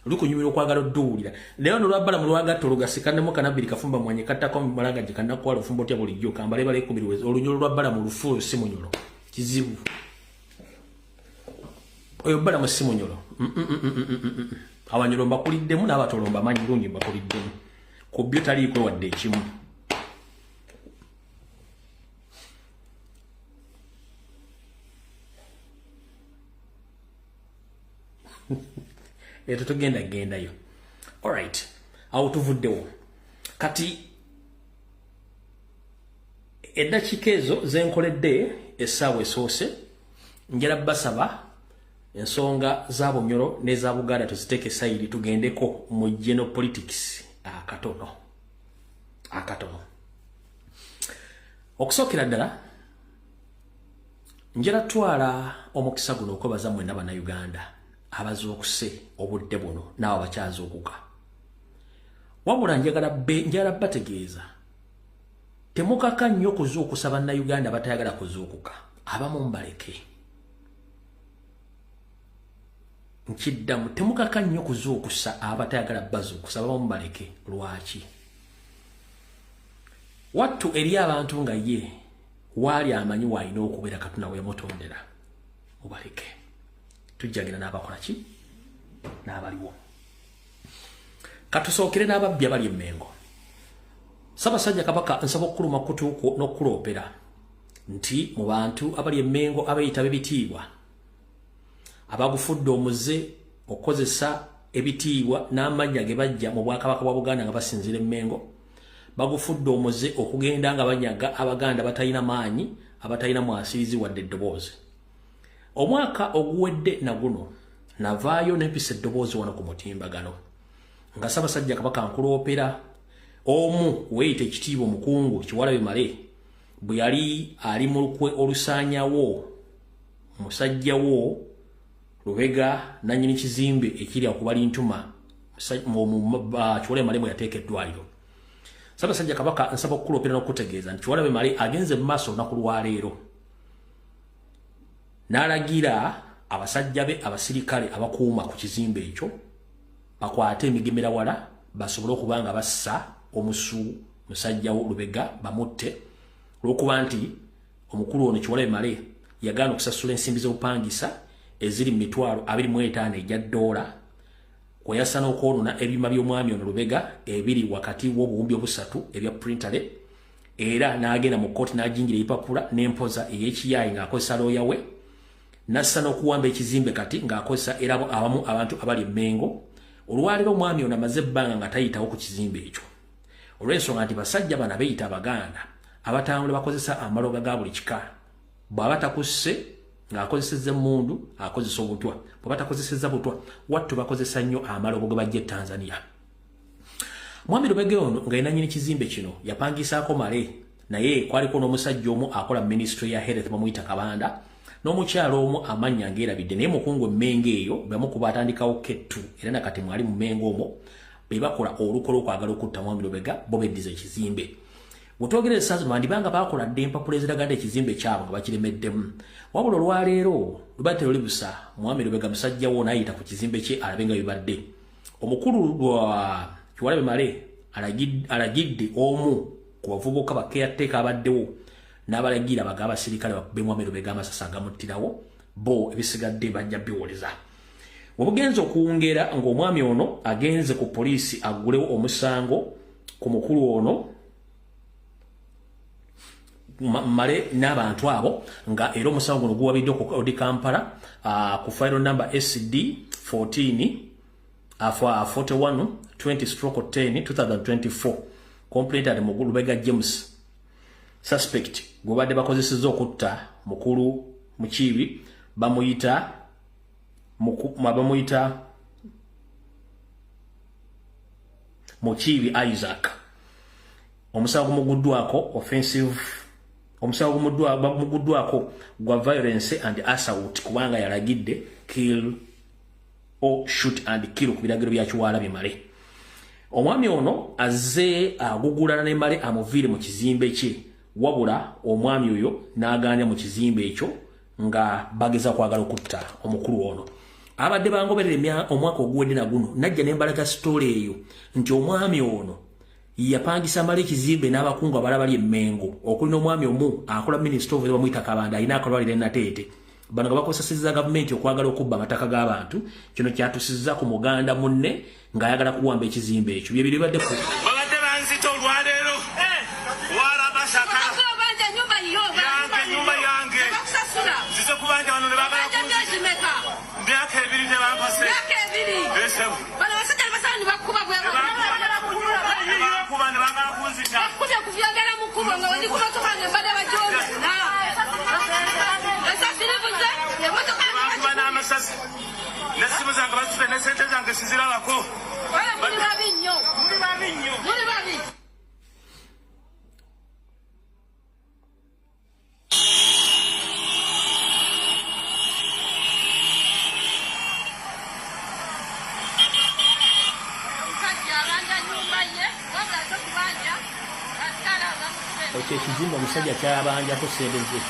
Lukunyumira okwagala odduwulira. Naye ono lwa Balaam lwagatta olugasika ne mukanabbiri kafumba mwanye kattako malanga gye kannakwala ofumba otya bulijjo kambale bale ekkumi olunyolo lwa Balaam lufu si munyolo. Kizibu. Oyo Balaam si munyolo. Abanyolo mbakuliddemu n'Abatolo mbamanyi bulungi mbakuliddemu. Ku byo taliiko wadde ekimu. Eto tugenda gendayo. Alright. Awo tuvuddewo. Kati eddakiika ezo ze nkoledde essaawa esoose, njala basaba ensonga za Bunyoro n'eza Buganda tuziteeke sayidi, tugendeko mu general politics akatono. Akatono. Okusookera ddala njala twala omukisa guno okwebaza mwenna Bannayuganda abazuukuse obudde buno n'abo abakyazuukuka. Wabula njagala bategeeza temukaka nnyo kuzuukusa Bannayuganda batayagala kuzuukuka, abamu mbaleke. Nkiddamu, temukaka nnyo kuzuukusa abatayagala bazuukusa, abamu mbaleke. Lwaki? Wattu eri abantu nga ye waali amanyi waalina okubeera Katonda we yamutondera, mubaleke. Tujjagenda n'abakola ki n'abaliwo. Katusookere n'ababbi abali emmengo. Ssaabasajja Kabaka nsaba okukuluma kutuuko n'okukuloopera nti mu bantu abali emmengo abeeyita b'ebitiibwa abagufudde omuze okukozesa ebitiibwa n'amannya ge bajja mu Bwakabaka bwa Buganda nga basinziira emmengo, bagufudde omuze okugenda nga banyaga Abaganda batalina maanyi, abatalina mwasirizi wadde eddoboozi. Omwaka oguwedde na guno navaayo nempisa eddoboozi wano ku mutimbagano nga Ssaabasajja Kabaka nkuloopera omu weeyita ekitiibwa omukungu Kiwalabye Male bwe yali ali mu lukwe olusaanyawo musajjawo Lubega nannyini kizimbe ekiri akubali ntuma Kiwalabye Male mwe yateeka eddwaliro. Ssaabasajja Kabaka nsaba okukuloopera n'okutegeeza nti Kiwalabye Male agenze mu maaso olunaku lwaleero n'alagira abasajja be abasirikale abakuuma ku kizimbe ekyo bakwate emigemera wala basobole okuba nga bassa omusu musajjawo Lubega bamutte, olw'okuba nti Omukulu ono Kiwalabe Male yagaana okusasula ensimbi z'obupangisa eziri mu mitwalo 25 egya ddoola, kweyasa n'okwonoona ebyuma by'omwami ono Lubega ebiri wakati w'obuwumbi obusatu ebya printale, era n'agenda mu kkooti n'ajingira ebipapula n'empoza ey'ekiyaayi ng'akozesa looya we, n'assa n'okuwamba ekizimbe kati ng'akozesa era abamu abantu abali e Mmengo. Olwaleero omwami ono amaze ebbanga nga tayitawo ku kizimbe ekyo olw'ensonga nti basajja bano abeeyita Abaganda abatambula bakozesa amaloga ga buli kika. Bw'aba takusse ng'akozesezza emmundu akozesa obutwa, bw'aba takozesezza butwa wattu bakozesa nnyo amalogo ge bajja e Tanzania. Mwami Lubega ono nga ye nannyini kizimbe kino yapangisaako Male, naye kwaliko n'omusajja omu akola ministry ya health bamuyita Kabanda, n'omukyalo omu amannya ng'erabidde, naye mukungu emmengo eyo bamukuba atandikawo kettu, era nakati mwali mu Mmengo omwo be bakola olukola okwagala okutta Mwami Lubega, bo beddiza ekizimbe. Bwetwogera essaazi bandibanga baakola dda empapula eziraga nti ekizimbe kyabwe nga bakiremeddemu. Wabula olwaleero luba terulibusa, Mwami Lubega musajja wo n'ayita ku kizimbe kye alabe nga bibadde. Omukulu lwa Kiwalabe Male alagidde omu ku bavubuka ba caretaker abaddewo n'abalagira baga abasirikale bakube Mwami Lubega amasasi agamuttirawo, bo ebisigadde bajja biwoleza. Obugenzi okuwungera ng'omwami ono agenze ku poliisi aggulewo omusango ku mukulu ono Male n'abantu abo, nga era omusango guno guwabiddwa ku Odi Kampala ku file number SD 14 41 20/10 2024, complainant Mukulu Lubega James, suspect gwe badde bakozesezza okutta mukulu Mukiibi bamuyita Mukiibi Isaac. Omusango gumuguddwako offensive, omusango gumuguddwako gwa violence and assault, kubanga yalagidde kill or shoot and kill ku biragiro bya Kiwalabe Male. Omwami ono azze agugulana ne Male amuviire mu kizimbe kye, wabula omwami oyo n'agaana mu kizimbe ekyo nga bageza kwagala okutta omukulu ono. Abadde bangoberera omwaka oguwedde na guno, najja ne mbalaga story eyo nti omwami ono yapangisa Male ekizimbe n'abakungu abalala bali e Mmengo, okuli n'omwami omu akola minister of bamuyita Kabanda, alina akalwaliro e Nateete. Bano nga bakozesezza gavumenti okwagala okubba amataka g'abantu. Kino kyatusizza ku muganda munne ng'ayagala kuwamba ekizimbe ekyo. Bye bibadde ku babadde banzita olwaleero warabasaka nyumba yange nzize kubanja wano ne bagala kunzita myaka ebiri tebampase Bano basajja basala ne bakuba bwe bakuba ne bagala kunzita bakubye kuvyagala mu kkubo nga wali ku motoka nga mbadde bajoona esasi livuze emotoka bakuba n'amasasi n'essimu zange bazitute ne ssente zange sizirabako. Muli babi nnyo, muli babi nnyo, muli babi. Ekyo ekizimbe omusajja kyabanjako ssente ze.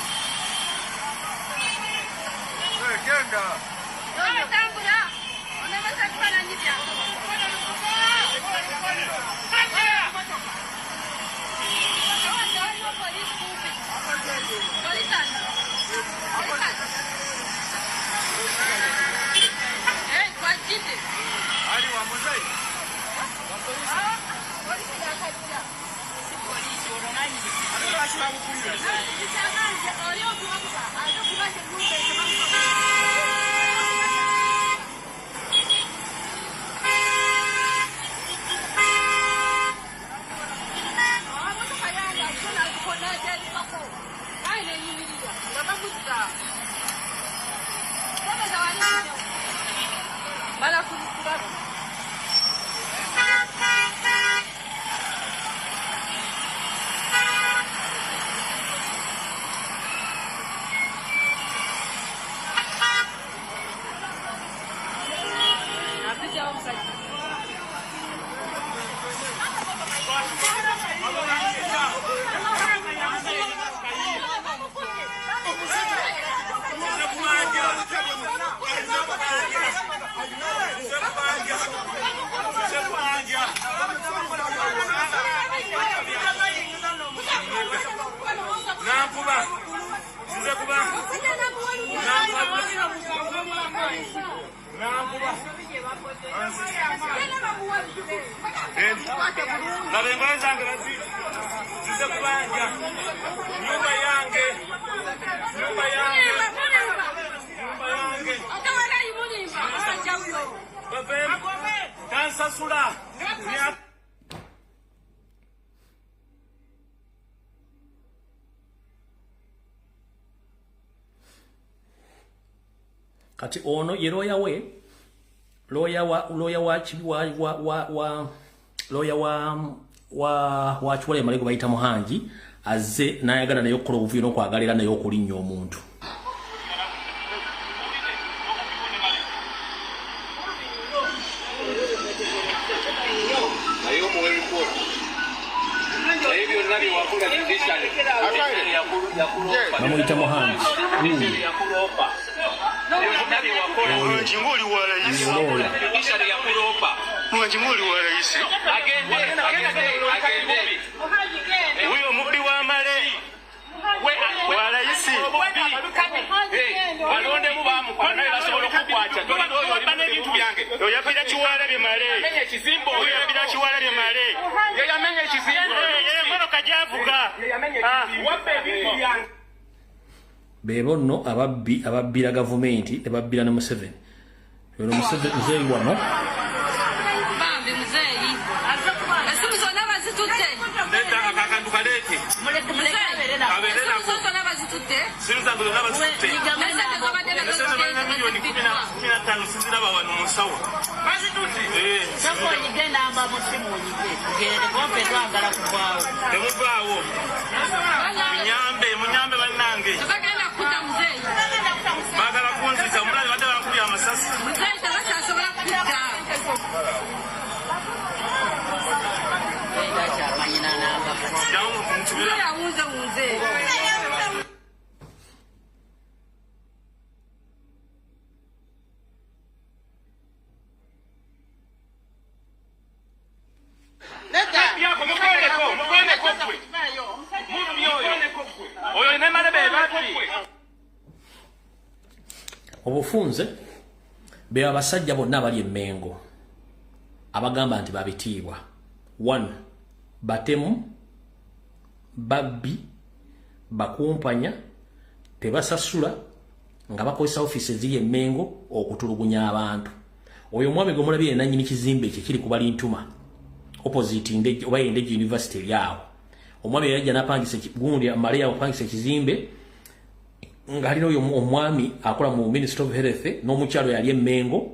Kati ono ye lawyer we lawyer wa lawyer wa Kiwalabye Male bayita Muhangi azze n'ayagala naye okukola obuvuyo n'okwagalira naye okulinnya omuntu. Bamuyita Muhangi. Huyo mubbi wa Male wa rais balondemu bamukwano basobola okukwata ebintu byange oyabira Kiwalabye Male oyabira Kiwalabye Male yeyamenya ekizimbe emmotoka gyavuga wabba ebintu byange. Bebo nno ababbi ababbira gavumenti ne babbira ne Museveni. Ono Museveni muzeeyi wano. Bambi muzeeyi. Esimu zonna bazitutte. Leta akantu kaleete. Esimu zonna bazitutte. Esimu zange zonna bazitutte. Esente balina milioni 15 siziraba wano mu nsawo. Bazitutte. Soko onyige namba mu simu onyige. Tugende kompe twagala kuvaawo. Temuvaawo. Munyambe, munyambe bannange. Bagala kunzita omulala badde bankubye amasasi. Muzeeyi tabakyasobola kudda. Muzeeyi awunze wunze. Obufunze be abasajja bonna abali emmengo abagamba nti babitiibwa. 1 batemu, babbi, bakumpanya, tebasasula nga bakozesa ofiisi eziri emmengo okutulugunya abantu. Oyo omwami gwe mulabye nannyini kizimbe ekyo kiri ku Balintuma opposite Ndejje oba Ndejje University eri awo. Omwami yajja n'apangisa gundi Maria apangisa ekizimbe ng'alina oyo omwami akola mu Ministry of Health n'omukyalo yali emmengo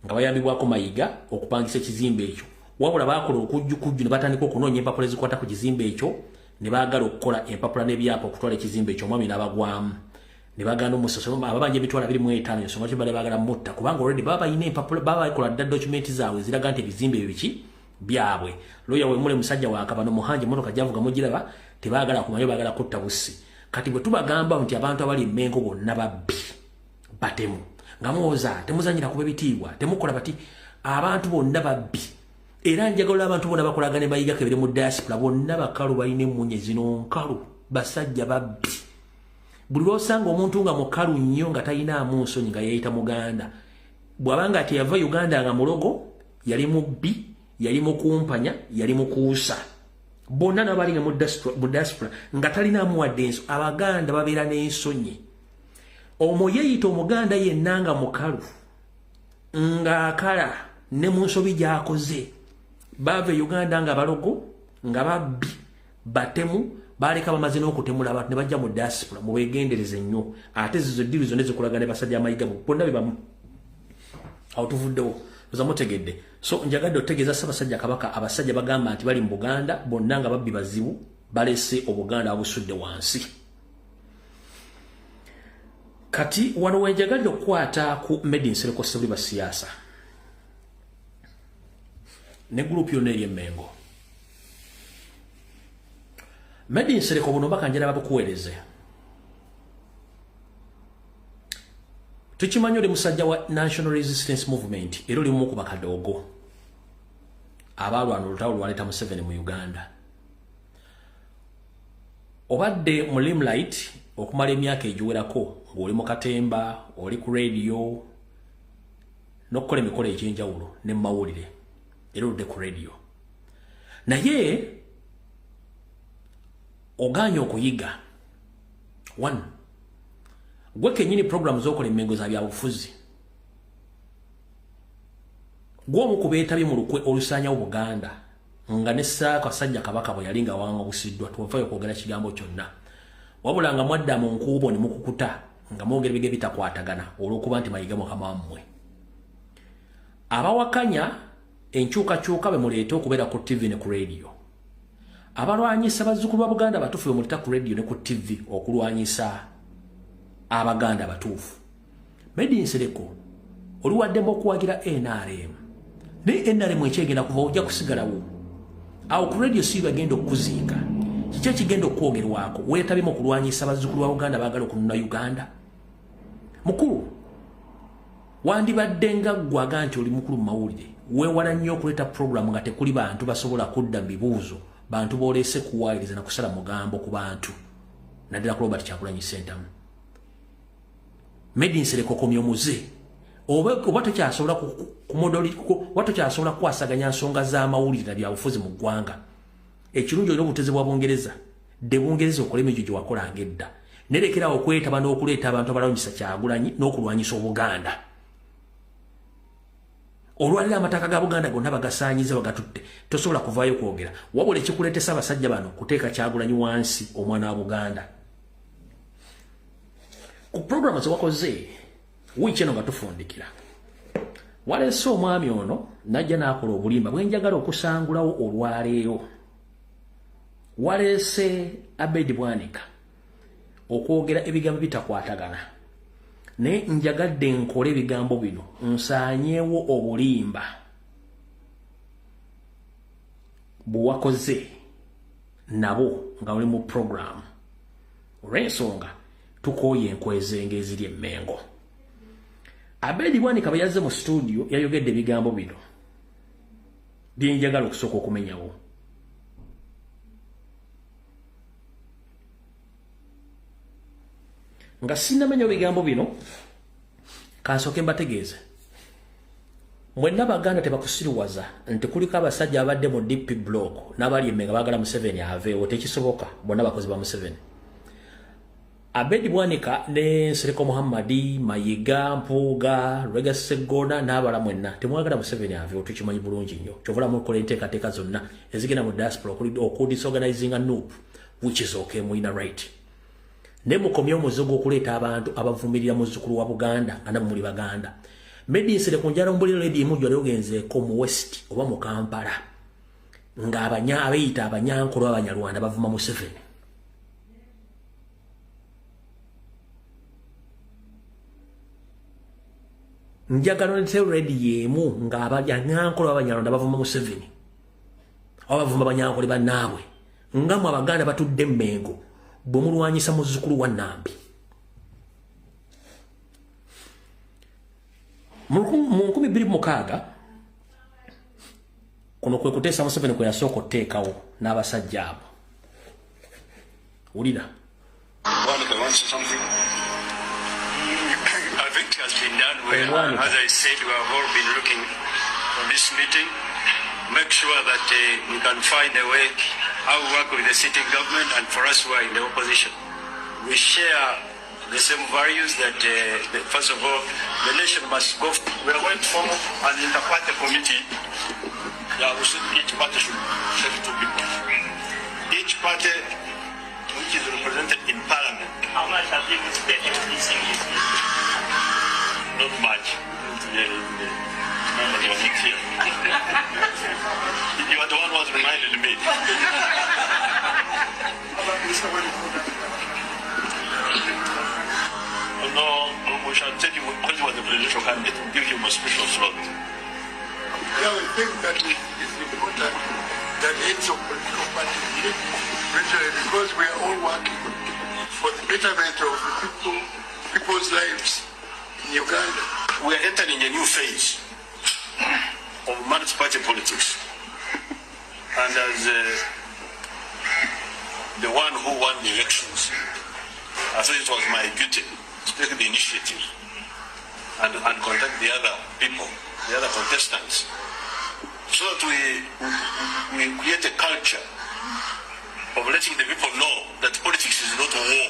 nga bayambibwako Mayiga okupangisa ekizimbe ekyo. Wabula baakola okujjukujju ne batandika okunoonya empapula ezikwata ku kizimbe ekyo ne baagala okukola empapula n'ebyapa okutwala ekizimbe ekyo omwami n'abagwamu. Ne baganda omusoso ababanja emitwalo 25 ensonga ki bali baagala mutta kubanga already baba balina empapula baba bakola dda document zaabwe eziraga nti ebizimbe ebyo biki byabwe. Lawyer we mule musajja wa Kabano Muhangi emmotoka gy'avuga mugiraba tebaagala kumanya baagala kutta bussi. Kati bwe tubagamba nti abantu abali emmengo bonna babbi batemu nga muwoza temuzanyira kuba ebitiibwa temukola bati abantu bonna babbi. Era njagala abantu bonna bakolagane Mayiga kebere mu diaspora bonna bakalu balina emmunye zino nkalu basajja babbi. Buli lw'osanga omuntu nga mukalu nnyo nga talinaamu nsonyi nga yeeyita Muganda bw'abanga teyava Uganda nga mulogo yali mubbi yali mukumpanya yali mukuusa. Bonna n'abalinga mu diaspora nga talinaamu wadde enso. Abaganda babeera n'ensonyi. Omwo yeeyita Omuganda yenna nga mukalu ng'akala ne mu nsobi gy'akoze. Baava e Uganda nga balogo nga babbi batemu baleka bamaze n'okutemula abantu ne bajja mu diaspora. Mubeegendereze nnyo ate zizo ddiru zonna ezikolagana ne basajja Mayiga bonna be bamu. Awo tuvuddewo oza mutegedde. So njagadde otegeeza Ssaabasajja Kabaka abasajja bagamba nti bali mu Buganda bonna nga babbi bazibu balese Obuganda babusudde wansi. Kati wano we njagadde okukwata ku Medi Nsereko Ssebuliba siasa ne group yonna eri emmengo. Medi Nsereko buno mbaka njala babukuweereze. Tukimanyi oli musajja wa National Resistance Movement era oli mumu ku bakadoogo abaalwana olutalo lwaleeta Museveni mu Uganda. Obadde mu limelight okumala emyaka egiwerako ng'oli mu katemba, oli ku radio, n'okukola emikolo egy'enjawulo ne mu mawulire, era oludde ku radio. Naye ogaanye okuyiga. One, gwe kennyini program z'okola emmengo za byabufuzi. Gwe omu ku beetabye mu lukwe olusaanyawo Buganda nga ne Ssaabasajja Kabaka bwe yali nga awangagusiddwa, tuwavayo okwogera kigambo kyonna. Wabula nga mwadda mu nkuubo ne mukukuta nga mwogera ebige bitakwatagana olw'okuba nti Mayiga mukama wammwe. Abawakanya enkyukakyuka be muleeta okubeera ku TV ne ku radio. Abalwanyisa bazzukulu ba Buganda abatuufu be muleeta ku radio ne ku TV okulwanyisa Abaganda abatuufu. Medi Nsereko oliwaddemu okuwagira NRM. Naye NRM ekyegenda kuva ojja kusigalawo. Awo ku radio si bagenda okukuziika. Kiki ekigenda okwogerwako? Weetabyemu okulwanyisa bazzukulu ba Buganda baagala okununula Uganda. Mukulu, wandibadde nga ggwe nti oli mukulu mu mawulire. Weewala nnyo okuleeta program nga tekuli bantu basobola kudda mu bibuuzo, bantu b'oleese kuwaayiriza na kusala mugambo ku bantu. Naddala ku Robert Kyagulanyi Ssentamu. Medi Nsereko komya omuze. Oba tokyasobola oba tokyasobola kukwasaganya nsonga z'amawulire na byabufuzi mu ggwanga. Ekirungi olina obuteze bwa Bungereza. Dde Bungereza okole emirimu gye wakolanga edda. Nerekerawo okwetaba n'okuleeta abantu abalwanyisa Kyagulanyi n'okulwanyisa Obuganda. Olwalira amataka ga Buganda gonna bagasaanyiza bagatutte, tosobola kuvaayo kwogera. Wabula ekikuleetesa abasajja bano kuteeka Kyagulanyi wansi omwana wa Buganda. Ku program ze wakoze wiiki eno nga tufundikira, waleese omwami ono n'ajja n'akola obulimba bwe njagala okusangulawo olwaleero. Waleese Abed Bwanika okwogera ebigambo bitakwatagana, naye njagadde nkole ebigambo bino nsaanyeewo obulimba bwe wakoze nabo nga oli mu program. Olw'ensonga tukooye enkwezenge eziri emmengo. Abed Bwanika bwe yazze mu studio yayogedde ebigambo bino bye njagala okusooka okumenyawo. Nga sinnamenya ebigambo bino, kansooke mbategeeze. Mwenna Baganda tebakusiruwaza nti kuliko abasajja abadde mu DP block n'abali emmengo baagala Museveni aveewo. Tekisoboka, bonna bakozi ba Museveni. Abed Bwanika ne Nsereko Muhammadi, Mayiga, Mpuuga, Lwega Sseggona n'abala mwenna temwagala Museveni aveewo, tukimanyi bulungi nnyo. Kyova mukola enteekateeka zonna ezigenda mu diaspora okudisorganizinga NUP, which is okay, mulina right. Ne mukomye omuze gw'okuleeta abantu abavumirira muzzukulu wa Buganda nga nammwe muli Baganda. Medi Nsereko njala ombulira ledi emu gy'wali ogenzeeko mu West oba mu Kampala nga abeeyita Abanyankole Abanyarwanda bavuma Museveni. Njagala oleete rediyo emu nga Abanyankole Abanyarwanda bavuma Museveni oba bavuma Banyankole bannaabwe, nga mwe Abaganda batudde Mmengo bwe mulwanyisa muzzukulu wa Nambi. Mu 2006 kuno kwe kuteesa Museveni kwe yasooka okuteekawo n'abasajja abo. Wulira. Bwanika, you want to say something? I think it has been done well. As I said, we have all been looking for this meeting. Make sure that we can find a way how we work with the sitting government, and for us who are in the opposition. We share the same values that, first of all, the nation must go. We are going to form an inter-party committee. Yeah, we should, each party should take two people. Each party which is represented in parliament. How much have you spent increasing this? Not much. Here. You are the one who has reminded me. No, we shall take you because you are the presidential candidate, we'll give you a special slot. Yeah, we think that it's important that heads of political parties meet regionally, because we are all working for the betterment of the people's lives in Uganda. We are entering a new phase of multi-party politics. And as the one who won the elections, I thought it was my duty to take the initiative and contact the other people, the other contestants, so that we create a culture of letting the people know that politics is not a war.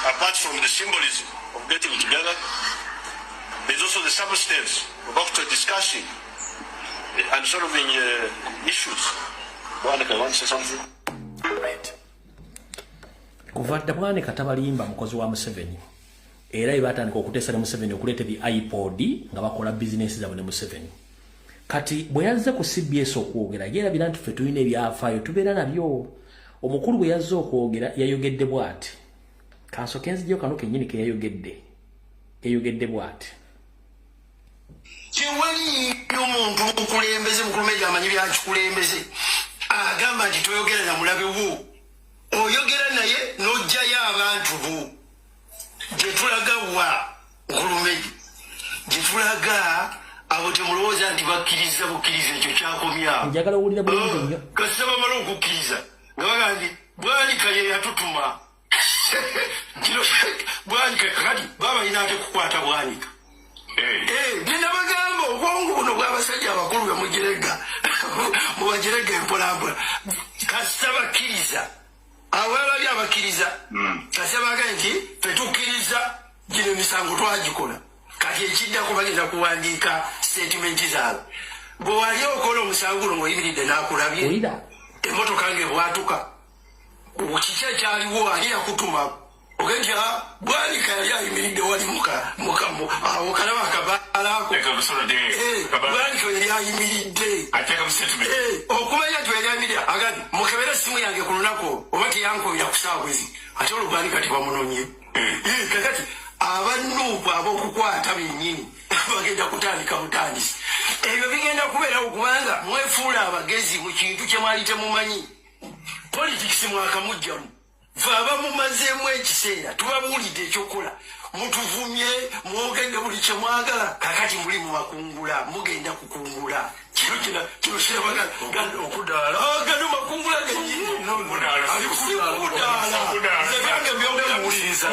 Apart from the symbolism of getting together, there's also the substance of actually discussing and solving issues. Bwanika, you want to say something? Right. Kuva dda Bwanika tabalimba mukozi wa Museveni. Era batandika okuteesa ne Museveni okuleeta bi iPod nga bakola bizinesi zaabwe ne Museveni. Kati bwe yazze ku CBS okwogera, yeerabira nti ffe tulina ebyafaayo tubeera nabyo. Omukulu bwe yazze okwogera yayogedde bw'ati. Kansooke nzigyeyo kano kennyini ke yayogedde. Yayogedde bw'ati. Tewaliyo muntu mukulembeze mukulumejja amanyi byakikulembeze agamba nti toyogera na mulabe wo, oyogera naye n'oggyayo abantu bo. Gye tulaga wa nkulumejja, gye tulaga abo temulowooza nti bakkiriza bukkiriza, ekyo kyakomyawo. Njagala owulire bulungi nnyo. Kasita bamala okukkiriza nga bagamba nti Bwanika ye yatutuma. Bwanika kati babalina ate kukwata Bwanika. Nabagamba obwongo buno bw'abasajja abakulu bwe mugerega mubagerega empolampola. Kasita bakkiriza, abo abali abakkiriza kasita bagamba nti ffe tukkiriza gino emisango twagikola. Kati ekiddako bagenda kuwandiika sitatimenti zaabwe. Bwe wali okola omusango guno ng'oyimiridde n'akulabye, emmotoka ng'ebwatuka, kiki ekyaliwo, ani yakutuma? Ogenda Bwanika yali ayimiridde wali awo kalaba akabaalaako. Bwanika yali ayimiridde okumanya nti yali ayimiridde agati mukebere essimu yange ku lunaku oba teyankubira ku ssaawa ezi, ate olwo Bwanika tebamunonye. Kakati abanuupu ab'okukwata bennyini bagenda kutandika butandisi. Ebyo bigenda kubeerawo kubanga mwefuula abagezi mu kintu kye mwali temumanyi. Politics mwakamugjamu. Ffe abamumazeemu ekiseera tubabuulidde ekyokukola, mutuvumye, mwogedde buli kye mwagala, kakati muli mumakungula, mugenda kukungula. Kino kirabaga okudaala, gano makungula gennyini, ali kudaala. Nze byange mbyogera muwuliriza.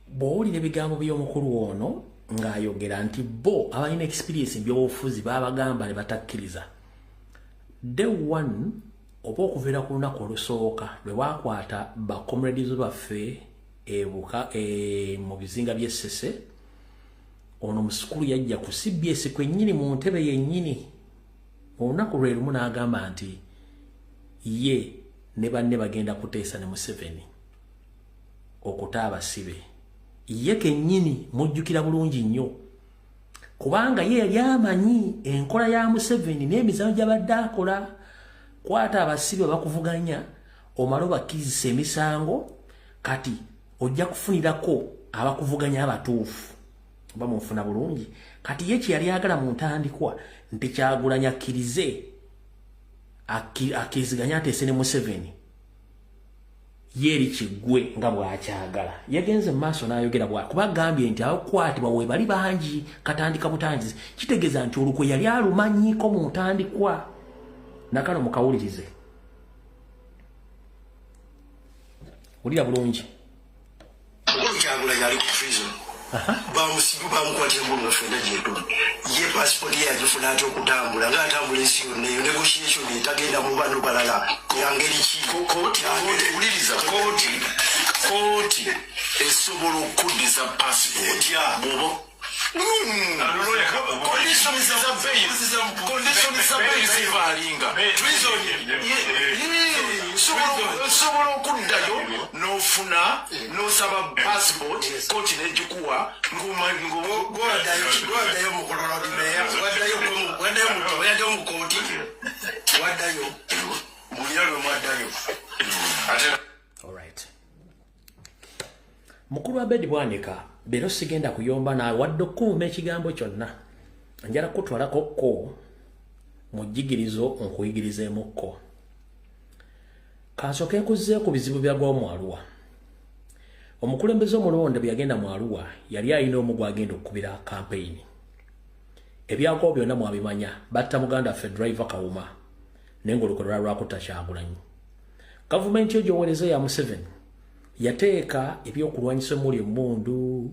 Bw'owulira ebigambo by'omukulu ono ng'ayogera nti bo abalina experience mu byobufuzi baabagamba ne batakkiriza. Day one oba okuviira ku lunaku olusooka lwe baakwata ba comrades baffe ebuka mu bizinga by'e Ssese, ono musukulu yajja ku CBS kwennyini mu ntebe yennyini olunaku lwe lumu n'agamba nti ye ne banne bagenda kuteesa ne Museveni okuta abasibe. Ye kennyini mujjukira bulungi nnyo kubanga ye yali amanyi enkola ya Museveni n'emizannyo gy'abadde akola. Kwata abasibe bakuvuganya omale obakkirizisa emisango, kati ojja kufunirako abakuvuganya abatuufu oba munfuna bulungi. Kati ye kye yali ayagala mu ntandikwa nti Kyagulanyi akkirize akkiriziganye ateese ne Museveni ye eri kiggwe nga bw'akyagala. Yagenze mu maaso n'ayogera bwa kuba agambye nti abakwatibwa we bali bangi katandika butangizi, kitegeeza nti olukwe yali alumanyiiko mu ntandikwa. Nakano mukawulirize, wulira bulungi. Kyagulanyi ali ku prison, bamukwatira mu ffenna gyetuli. Ye passport ye yagifuna atya okutambula ng'atambula ensi yonna? Eyo negotiation etagenda mu bano balala yangeri ki? Wuliriza, kooti esobola okuddiza passport bw'oba conditions za bail zivaalinga. Osobola okuddayo n'ofuna n'osaba passport, kooti n'egikuwa. Gwaddayo mukololodimeya, waddayo mu kooti, waddayo mulira lwe mwaddayo. Alright. Mukulu Abedi Bwanika, leero sigenda kuyomba naawe wadde okukuuma ekigambo kyonna. Njala kutwalako ko mu jjigirizo nkuyigirizeemu ko. Kansooke nkuzzeeyo ku bizibu byagwawo mu Arua. Omukulembeze omulonde bwe yagenda mu Arua yali alina omu gw'agenda okukubira kampeyini. Ebyagwawo byonna mwabimanya, batta muganda waffe driver Kawuma, naye ng'olukwe lwali lwakutta Kyagulanyi. Gavumenti yo gy'oweereza ya Museveni yateeka ebyokulwanyisa omuli emmundu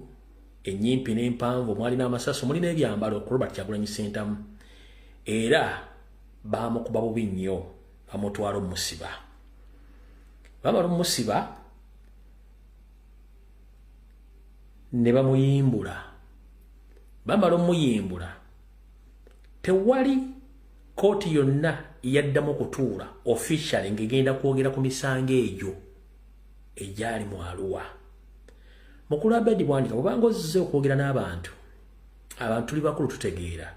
ennyimpi n'empanvu, omwali n'amasasi, omuli n'ebyambalo ku Robert Kyagulanyi Ssentamu, era baamukuba bubi nnyo, bamutwala omusiba. Bamala omusiba ne bamuyimbula. Bamala omuyimbula, tewali kooti yonna yaddamu okutuula officially ng'egenda kwogera ku misango egyo egyali mu Arua. Mukulu Abedi Bwanika, bw'obanga ozze okwogera n'abantu, abantu tuli bakulu tutegeera.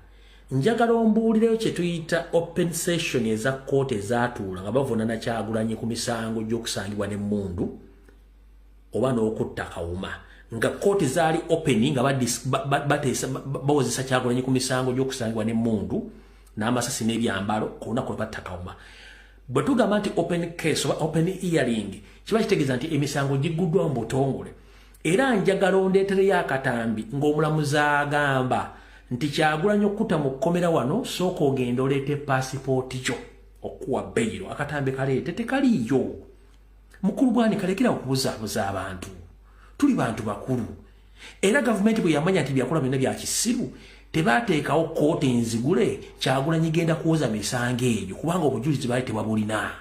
Njagala ombuulireyo kye tuyita open session eza kkooti ezaatuula nga bavunaana Kyagulanyi ku misango gy'okusangibwa n'emmundu oba n'okutta Kawuma, nga kkooti zaali open nga bateesa bawozesa Kyagulanyi ku misango gy'okusangibwa n'emmundu n'amasasi n'ebyambalo ku lunaku lwe batta Kawuma. Bwe tugamba nti open case oba open hearing, kiba kitegeeza nti emisango gigguddwa mu butongole. Era njagala ondeetereyo akatambi ng'omulamuzi agamba nti Kyagulanyi okkuta mu kkomera wano, sooka ogenda oleete paasipooti gyo okuwa beyiro. Akatambi kaleete, tekaliiyo. Mukulu Bwanika, lekera okubuzaabuza abantu, tuli bantu bakulu. Era gavumenti bwe yamanya nti byakola byonna bya kisiru, tebateekawo kkooti enzigule Kyagulanyi genda kuwoza misango egyo, kubanga obujulizi baali tebabulina.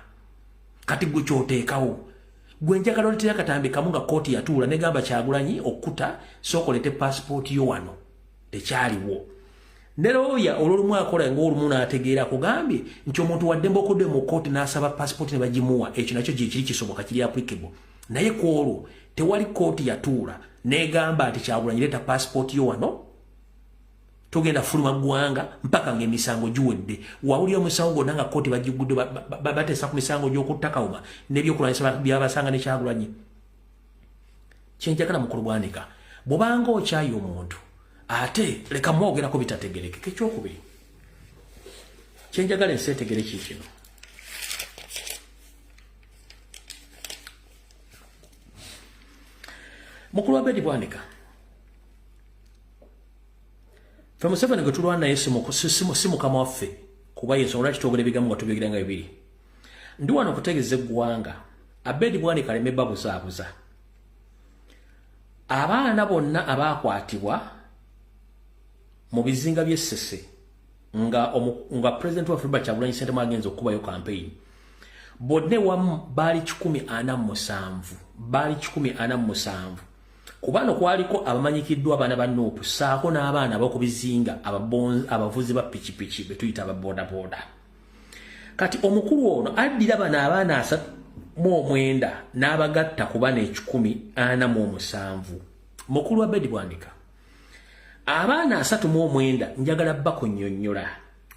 Kati gwe kyoteekawo, gwe njagala oleetera akatambi kamu nga kkooti yatuula negamba Kyagulanyi okkuta, sooka oleete paasipooti yo wano. Tekyaliwo. Ne looya olw'olumu akola ng'olumu n'ategeera, akugambye nti omuntu waddembe okudde mu kkooti n'asaba paasipooti ne bagimuwa. Ekyo nakyo gyekiri kisoboka, kiri applicable, naye ku olwo tewali kkooti yatuula n'egamba nti Kyagulanyi leeta paasipooti yo wano, togenda fuluma ggwanga mpaka ng'emisango giwedde. Wawulira omusango gwonna nga kkooti bagigudde bateesa ku misango gy'okutta Kawuma n'ebyokulwanyisa byabasanga ne Kyagulanyi? Kyenjagala, mukulu Bwanika, bw'obanga okyayi omuntu, ate leka mwogerako bitategerekeka. Ekyokubiri kyenjagala ensi etegere kiikino. Mukulu wa Bedi Bwanika, fe Museveni gwe tulwana naye si mukama waffe, kuba yensonga lwaki twogera ebigambo nga tubyogera nga bibiri. Ndi wano okutegeeza eggwanga, Abedi Bwanika aleme babuzaabuza. Abaana bonna abaakwatibwa mu bizinga by'Essese nga president waffe Robert Kyagulanyi Ssentamu agenze okukubayo campaign, bonna ewamu baali 147, baali 147. Ku bano kwaliko abamanyikiddwa abaana ba NUP, saako n'abaana ab'oku bizinga, abavuzi ba pikipiki be tuyita ababoodabooda. Kati omukulu ono addira bano abaana 39 n'abagatta ku bano 147. Mukulu wa Bedi Bwanika, abaana 39 njagala bakunnyonnyola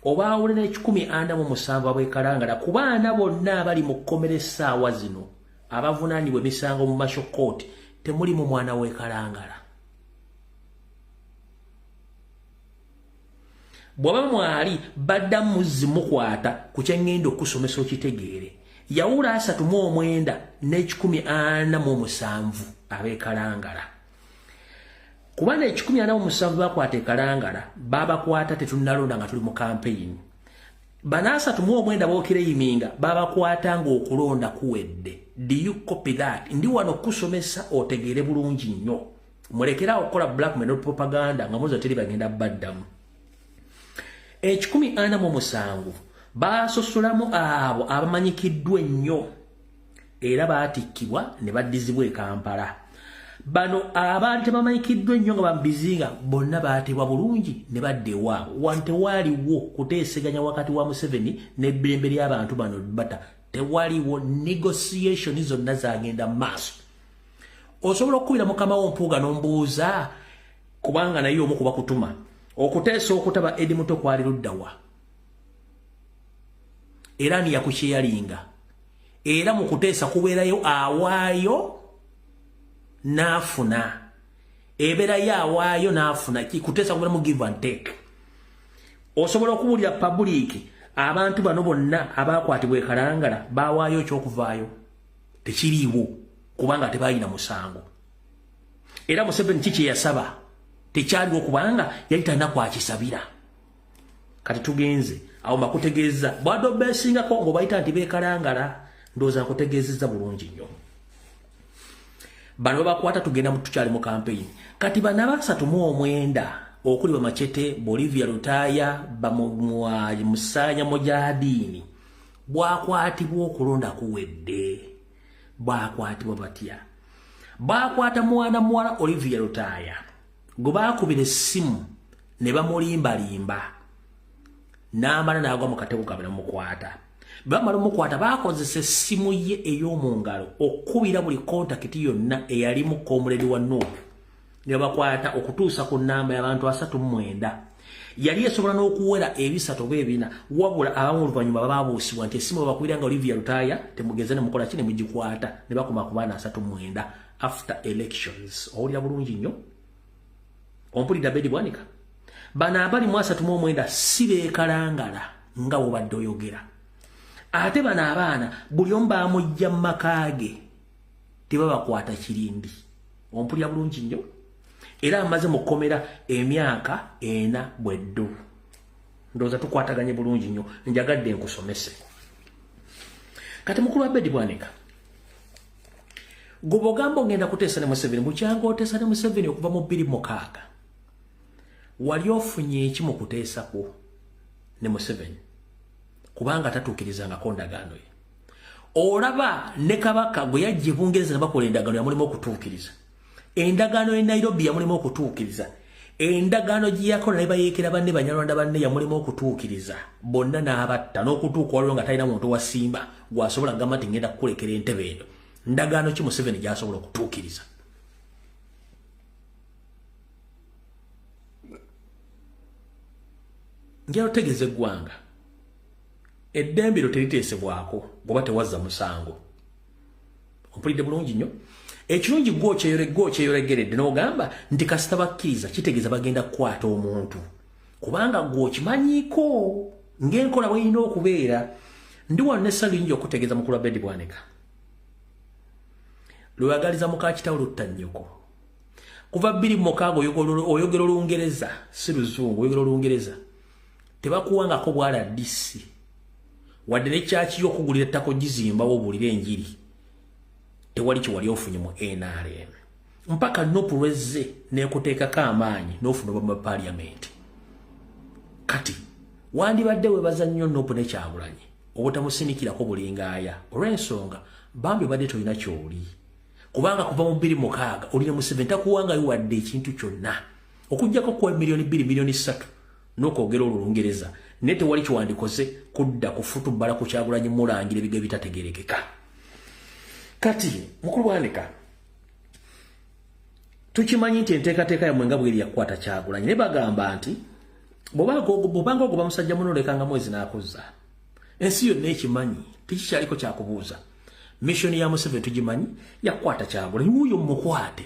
obaawule n'147 abwekalangala ku baana bonna abali mu kkomera essaawa zino abavunaanibwa emisango mu Martial Court, temulimu mwana w'ekalangala. Bw'aba mwali, baddamu muzzi mukwata ku kyeŋŋenda okusomesa okitegeere. Yawula 39 n'147 ab'ekalangala. Kuba n'147 bakwata ekalangala, babakwata tetunnalonda, nga tuli mu kampeyini. Bano 39 bookireyiminga babakwata ng'okulonda kuwedde. Do you copy that? Ndi wano okusomesa otegeere bulungi nnyo. Mulekerawo okukola blackmail propaganda nga muzo teri bagenda baddamu. 147 baasosolamu abo abamanyikiddwa ennyo era baatikkibwa ne baddizibwa e Kampala. Bano abaali tebamanyikiddwa ennyo nga bamubizinga bonna baatebwa bulungi ne badda ewaabwe. Wano tewaaliwo kuteeseganya wakati wa Museveni n'eddembe ly'abantu bano bata, tewaliwo negotiation zonna zagenda mu maaso. Osobola okukubira mukama wo Mpuuga n'ombuuza, kubanga naye omu kuba kutuma okuteesa okutaba Edi Muto kwali luddawa, era ni yakukyeyalinga. Era mu kuteesa kubeerayo awaayo n'afuna, ebeerayo awaayo n'afuna. Kuteesa kubeera mu give and take. Osobola okubuulira public abantu bano bonna abakwatibwa ekalangala bawaayo ekyokuvaayo? Tekiriiwo, kubanga tebalina musango. Era Museveni kiki yasaba tekyaliwo, kubanga yali talina kwakisabira. Kati tugenze awo mbakutegeeza bwadde obeesingako ng'obayita nti beekalangala, ndowooza nkutegeezezza bulungi nnyo. Bano babakwata, tugenda tukyali mu campaign. Kati bano 39 okuli Bamachete, Bolivia Lutaaya, Bamusanya Mujahidini, bwakwatibwa okulonda kuwedde. Bakwatibwa batya? Bakwata mwana muwala Olivia Lutaaya gwe baakubira essimu ne bamulimbalimba n'amala n'agwa mu katego kaabwe ne bamukwata. Bamala omukwata, bakozesa essimu ye ey'omu ngalo okukubira buli contact yonna eyalimu comrade wa NUP ne bakwata okutuusa ku nnamba y'abantu 39. Yali esobola n'okuwera 3 oba 4, wabula abamu oluvannyuma babuusibwa nti essimu babakubira nga Olivia Lutaaya, temugeze ne mukola ki ne mugikwata, ne bakoma ku baana 39 after elections. Owulira bulungi nnyo? Ompulidde, Abedi Bwanika? Bano abali mu 39 si beekalangala nga bwobadde oyogera. Ate bano abaana buli omu bamujja mu maka ge, tebabakwata kirindi. Ompulira bulungi nnyo? Era amaze mu kkomera emyaka 4 bweddu. Ndowooza tukwataganye bulungi nnyo. Njagadde nkusomese. Kati mukulu Abedi Bwanika, gwe bw'ogamba ogenda kuteesa ne Museveni, bukyanga oteesa ne Museveni okuva mu 2006, wali ofunye eki mu kuteesako ne Museveni? Kubanga tatuukirizangako ndagaano ye. Olaba ne Kabaka gwe yajja e Bungereza ne bakola endagaano, yamulimu okutuukiriza endagaano. E Nairobi yamulimu okutuukiriza endagaano gye yakola ne bayeekera banne, Banyarwanda banne, yamulimu okutuukiriza bonna n'abatta n'okutuuka waliwo nga talina muntu wasimba gwasobola kugamba nti ngenda kukulekera entebe eno. Ndagaano ki Museveni gy'asobola okutuukiriza? Njala otegeeza eggwanga, eddembe lyo teriteesebwako bw'oba tewazza musango. Ompulidde bulungi nnyo? Ekirungi gwe okyeyolegeredde n'ogamba nti kasita bakkiriza, kitegeeza bagenda kukwata omuntu, kubanga gwe okimanyiiko ng'enkola bw'erina okubeera. Ndi wano ne yingi okutegeeza mukulu Abedi Bwanika, lweyagaliza muka kitawo lutta nnyoko. Kuva 2006 oyogera Olungereza, si Luzungu, oyogera Olungereza, tebakuwangako bwala disi wadde nekyaki y'okugulira ettaka ogizimbawo obuulire enjiri. Tewali kiwali ofunye mu NRM mpaka NUP lwezze nekuteekako amaanyi n'ofuna obwa paliamenti. Kati wandibadde webaza nnyo NUP ne Kyagulanyi obutamusinikirako bulingaaya, olw'ensonga bambi obadde tolina kyoli, kubanga kuva mu 2006 olina Museveni takuwangayo wadde ekintu kyonna okugjako kuwa miliyoni 2, miliyoni 3 n'okwogera Olungereza, naye tewali kiwandikoze kudda kufutubbala ku Kyagulanyi mulangira ebigo ebitategerekeka. Kati mukulu Bwanika, tukimanyi nti enteekateeka yammwe nga bweri yakukwata Kyagulanyi, naye bagamba nti bw'obanga ogoba musajja muno olekanga mwezi n'akuzza. Ensi yonna ekimanyi, tekikyaliko kyakubuuza. Mission ya Museveni tugimanyi, yakukwata Kyagulanyi. Wuuyo mukwate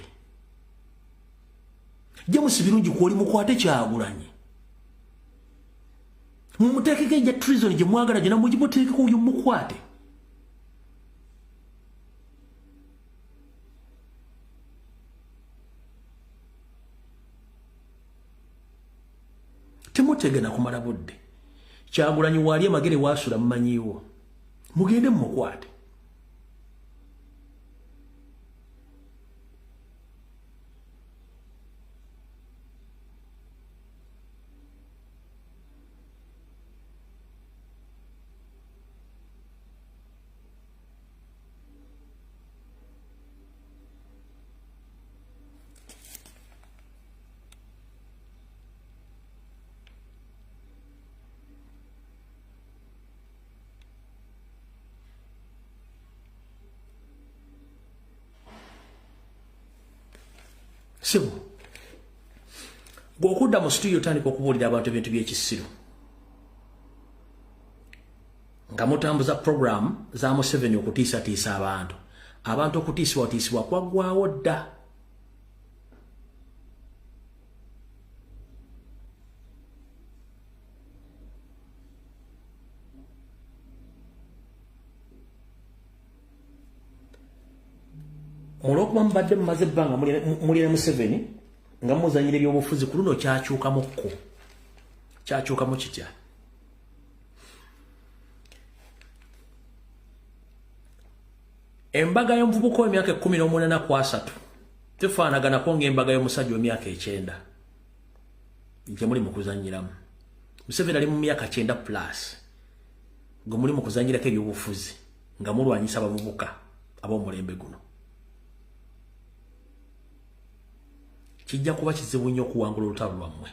James Birungi, kwoli mukwate Kyagulanyi, mumuteekeko ejja treason gye mwagala gyona, mugimuteekeko, oyo mukwate. Temutegana kumala budde. Kyagulanyi waali emagere wasula mumanyiiwo, mugende mumukwate. Sibu gw'okudda mu studio otandika okubuulira abantu ebintu by'ekisiru nga mutambuza program za Museveni okutiisatiisa abantu. Abantu okutiisibwatiisibwa kwaggwawo dda. Olwokuba mubadde mumaze ebbanga muli ne Museveni nga muzanyira ebyobufuzi, ku luno kyakyukamukko. Kyakyukamu kitya? Embaga y'omuvubuka w'emyaka 18 ku 30 tefaanaganako ng'embaga y'omusajja w'emyaka 90 gye muli mu kuzannyiramu. Museveni ali mu myaka 90 plus gwe muli mu kuzannyirako ebyobufuzi nga mulwanyisa abavubuka ab'omulembe guno. Kijja kuba kizibu nnyo okuwangula olutalo lwammwe.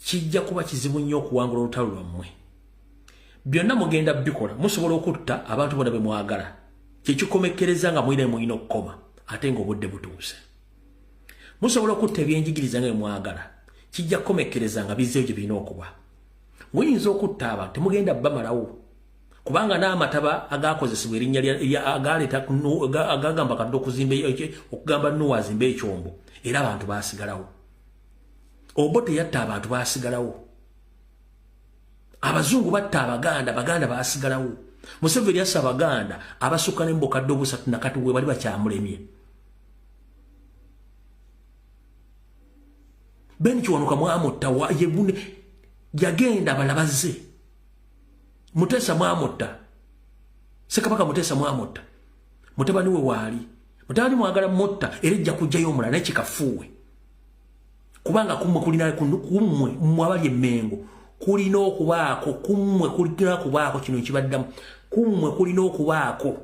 Kijja kuba kizibu nnyo okuwangula olutalo lwammwe. Byonna mugenda bikola, musobola okutta abantu bonna be mwagala. Kyekikomekkereza nga mulina mulina okukoma ate ng'obudde butuuse. Musobola okutta ebyenjigiriza nga bye mwagala. Kijja kukomekkereza nga bizzeeyo gye birina okuba. Muyinza okutta abantu temugenda bamalawo. Kubanga n'amataba agakozesebwa erinnya agaleeta agagamba Katonda okuzimba okugamba Nuwa azimbe ekyombo era abantu baasigalawo. Obote yatta abantu baasigalawo. Abazungu batta Abaganda, Abaganda baasigalawo. Museveni yasse Abaganda abasukka ne mu bukadde obusatu na kati we bali bakyamulemye. Ben Kiwanuka mwamutta yagenda abalala bazze. Mutesa mwamutta. Ssekabaka Mutesa mwamutta. Mutabani we waali. Mutabani mwagala mutta era ejja kujjayo omulala naye kikafuuwe. Kubanga kummwe kulina kummwe mmwe abali emmengo kulina okubaako kummwe kulina okubaako kino ekibaddamu kummwe kulina okubaako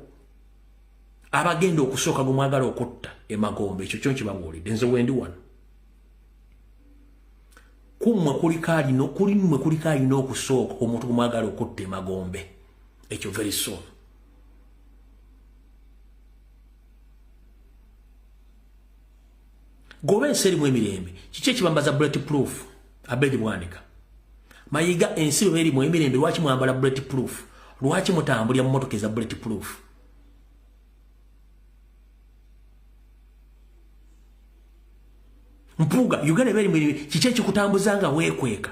abagenda okusooka gwe mwagala okutta emagombe. Ekyo kyo nkibabuulidde nze wendi wano. Kummwe kuliko alina kulimmwe kuliko alina okusooka omuntu gwe mwagala okutta emagombe. Ekyo very soon. Goba ensi erimu emirembe. Kiki ekibambaza bullet proof? Abedi Bwanika. Mayiga ensi bwe erimu emirembe lwaki mwambala bullet proof? Lwaki mutambulira mu mmotoka eza bullet proof? Mpuuga, Uganda eba erimu emirembe, kiki ekikutambuza nga weekweka?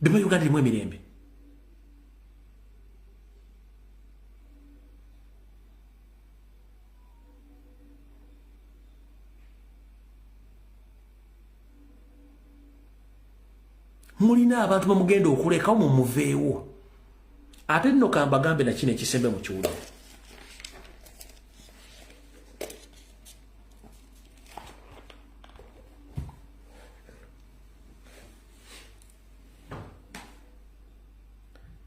Bwe Uganda erimu emirembe. Mulina abantu bamugenda okulekawo mumuveewo. Ate nno kambagambe na kino ekisembe mu kiwuliro.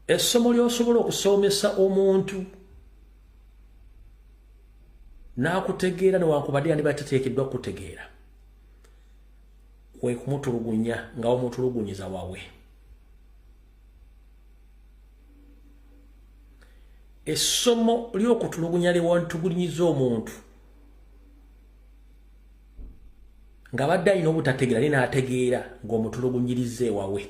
Essomo ly'osobola okusomesa omuntu n'akutegeera newankubadde yandiba tateekeddwa kukutegeera kwe kumutulugunya nga omutulugunyiza wawe. Essomo ly'okutulugunya lye wantugunyiza omuntu ng'abadde alina obutategeera naye n'ategeera ng'omutulugunyiriza ewawe.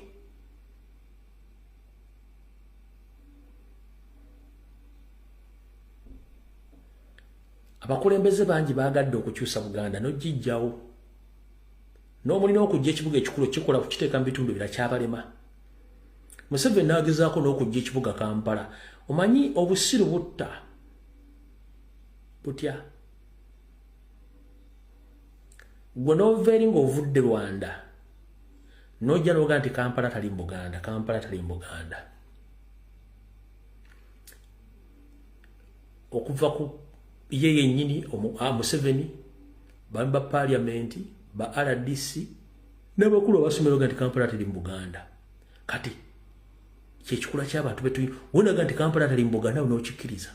Abakulembeze bangi baagadde okukyusa Buganda n'ogijjawo. N'omulina okujja ekibuga ekikulu kikola kukiteeka mu bitundu ebirala kyabalema. Museveni n'agezaako n'okujja ekibuga Kampala. Omanyi obusiru butta butya? Gwe n'ova eri ng'ovudde Rwanda n'ojja n'ogaa nti Kampala tali mu Buganda, Kampala tali mu Buganda. Okuva ku ye yennyini Museveni, bambi ba parliament, ba RDC n'abakulu abasomero ga nti Kampala teri mu Buganda. Kati kyekikula ky'abantu betu wonaga nti Kampala teri mu Buganda n'okikkiriza.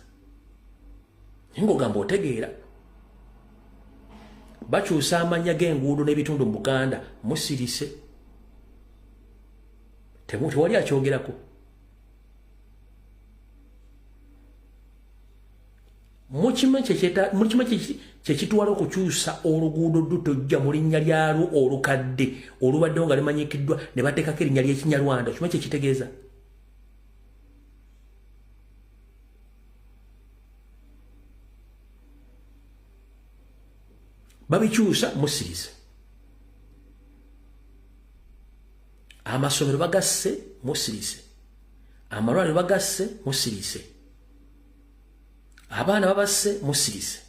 Naye ng'ogamba otegeera. Bakyusa amannya g'enguudo n'ebitundu mu Buganda musirise. Tewali akyogerako. Mukima kyekitwala okukyusa oluguudo lutojja mu linnya lyalwo olukadde olubaddewo nga limanyikiddwa ne bateekako erinnya ly'Ekinyarwanda. Kima kyekitegeeza. Babikyusa musirise. Amasomero bagasse musirise. Amalwaliro bagasse musirise. Abaana babasse musirise.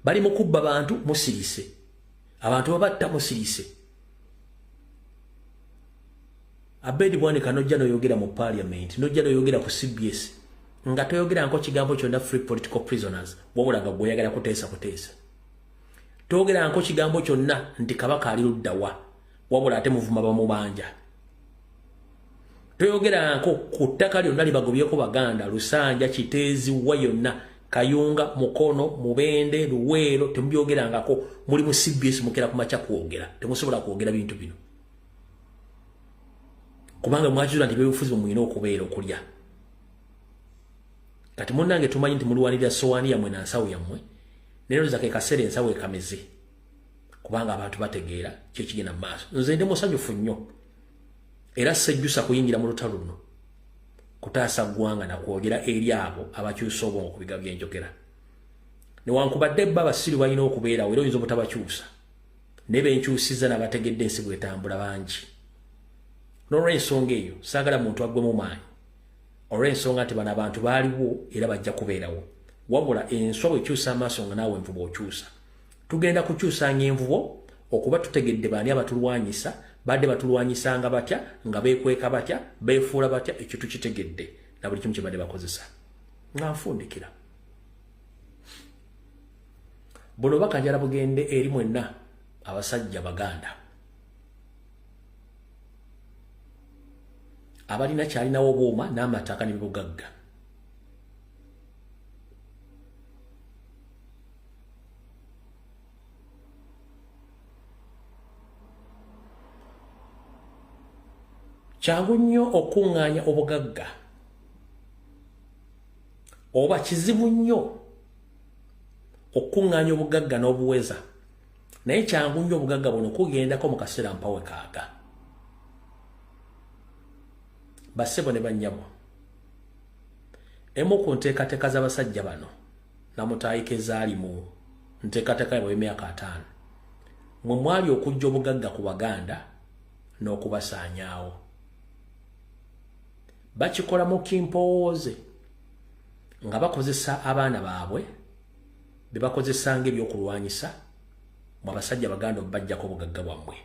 Bali mu kubba bantu musirise. Abantu babatta musirise. Abedi Bwanika, nojja noyogera mu parliament, nojja noyogera ku CBS nga toyogera nko kigambo kyonna free political prisoners, wabula nga gweoyagala kuteesa kuteesa. Toyogera nko kigambo kyonna nti Kabaka ali luddawa, wabula ate muvuma bamubanja. Toyogera nko ku ttaka lyonna libagobyeko Baganda, Lusanja, Kiteezi, wa yonna, Kayunga, Mukono, Mubende, Luweero, temubyogerangako. Muli mu CBS mukera kumakya kwogera, temusobola kwogera bintu bino kubanga mwakizula nti ebyobufuzi bwe mulina okubeera okulya. Kati munnange, tumanyi nti mulwanirira sowaani yammwe na nsawo yammwe, naye ndowooza ke kaseera ensawo ekameze, kubanga abantu bategeera kyekigenda mu maaso. Nze ndi musanyufu nnyo era sejjusa kuyingira mu lutalo luno kutaasa ggwanga nakwogera eri abo abakyusa obwongo ku biga byenjogera. Newankubadde bba abasiru balina okubeerawo, era oyinza obutabakyusa, naye benkyusiza nabategedde ensi bwetambula bangi. N'olwensonga eyo saagala muntu aggwemu maanyi, olw'ensonga nti bano abantu baaliwo era bajja kubeerawo. Wabula enswa bwekyusa amaaso nga naawe envubo okyusa. Tugenda kukyusanga envubo okuba tutegedde baani abatulwanyisa, badde batulwanyisanga batya, nga beekweka batya, beefuula batya. Ekyo tukitegedde na buli kimu kye badde bakozesa. Nga nfundikira buno, bakanjala bugende eri mwenna abasajja Baganda abalina kyalinawo obuuma n'amataka n'ebibugagga. Kyangu nnyo okuŋŋaanya obugagga, oba kizibu nnyo okuŋŋaanya obugagga n'obuweza, naye kyangu nnyo obugagga buno kugendako mu kaseera mpawe kaaga. Bassebo ne bannyabo, emu ku nteekateeka z'abasajja bano namutaayika ezaali mu nteekateeka yabwe y'emyaka 50 mwe mwali okujja obugagga ku Baganda n'okubasaanyaawo. Bakikola mu kimpowooze nga bakozesa abaana baabwe be bakozesanga ebyokulwanyisa mu abasajja Baganda obajjako obugagga bwammwe.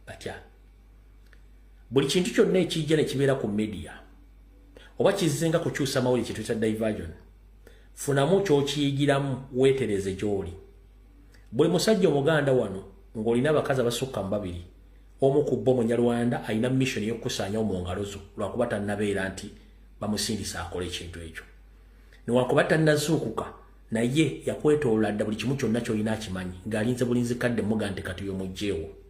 Batya buli kintu kyonna ekijja ne kibeera ku media oba kizzenga kukyusa mawulire, kye tuyita diversion, funamu ky'okiyigiramu, weetereze gy'oli. Buli musajja Omuganda wano ng'olina abakazi abasukka mu babiri, omu ku bo Munyarwanda alina mission ey'okukusaanyawo mu ngalo zo, lwakuba tannabeera nti bamusindisa akola ekintu ekyo. Newakuba tannazuukuka, naye yakwetoolola dda, buli kimu kyonna ky'olina akimanyi, ng'alinze bulinzi kadde muga nti kati oyo.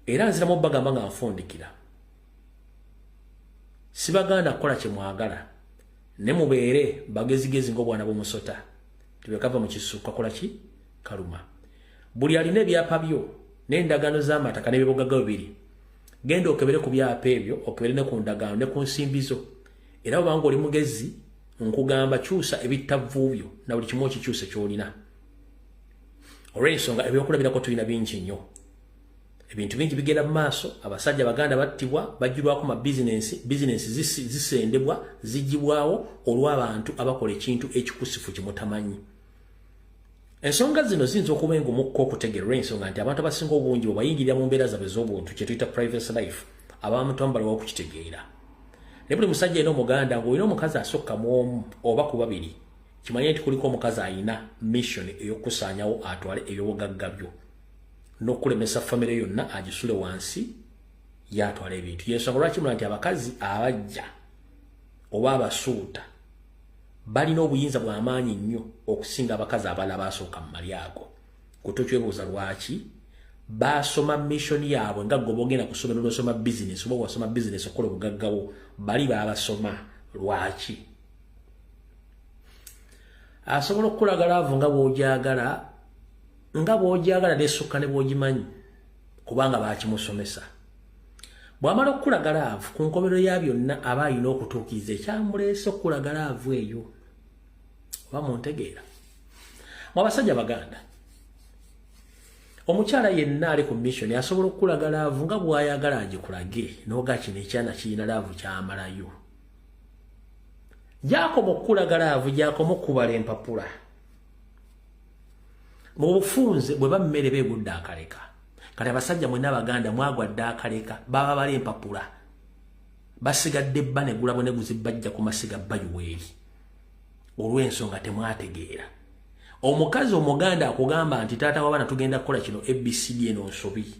Era nziramu bagamba nga nfundikira, sibagaana kukola kye mwagala, ne mubeere bagezigezi ng'obwana bw'omusota tibwekava mu kisu kakola ki kaluma. Buli alina ebyapa byo n'endagaano z'amataka n'ebibugagga bibiri, genda okebere ku byapa ebyo, okebere ne ku ndagaano ne ku nsimbi zo. Era obanga oli mugezi, nkugamba kyusa ebittavu byo na buli kimu okikyuse ky'olina, olw'ensonga ebyokulabirako tulina bingi nnyo. Ebintu bingi bigenda mu maaso, abasajja Baganda battibwa, bajjulwako ma bizinensi, bizinensi zisendebwa, zigibwawo olw'abantu abakola ekintu ekikusifu kye mutamanyi. Ensonga zino ziyinza okuba engumukko okutegeera, olw'ensonga nti abantu abasinga obungi bwe bayingirira mu mbeera zaabwe ez'obuntu, kye tuyita privacy life, abamu balawo okukitegeera. Naye buli musajja alina Omuganda ng'olina omukazi asukka mu omu oba ku babiri, kimanye nti kuliko omukazi alina mission ey'okusaanyawo atwale ebyobugagga byo n'okulemesa famire yonna agisule wansi yatwala ebintu. Yensonga lwaki mula nti abakazi abajja oba abasuuta balina obuyinza bw'amaanyi nnyo okusinga abakazi abalala basooka mu mali ago. Kutokyebuuza lwaki basoma mission yaabwe nga gwe bogenda ku ssomero n'osoma bizinesi, oba wasoma bizinesi okukola obugaggawo, bali baabasoma lwaki? Asobola okukulaga love nga bw'ogyagala, nga bw'ogyagala nesukka ne bw'ogimanyi, kubanga bakimusomesa. Bw'amala okukulaga love, ku nkomerero ya byonna aba alina okutuukiriza ekyamuleese okukulaga love eyo. Oba muntegeera? Mu abasajja Baganda, omukyala yenna ali ku mission asobola okukulaga love nga bw'ayagala agikulage, n'oga kino ekyana kirina love kyamalayo. Gyakoma okukulaga love, gyakoma okubala empapula. Mu bufunze bwe bammere beegudde akaleka. Kati abasajja mwenna Abaganda mwagwa dda akaleka, baba bali empapula. Basigadde bba ne gulabo ne guzibajja ku masiga bayiweeri. Olw'ensonga temwategeera. Omukazi Omuganda akugamba nti taata w'abaana tugenda kukola kino ABCD eno nsobi.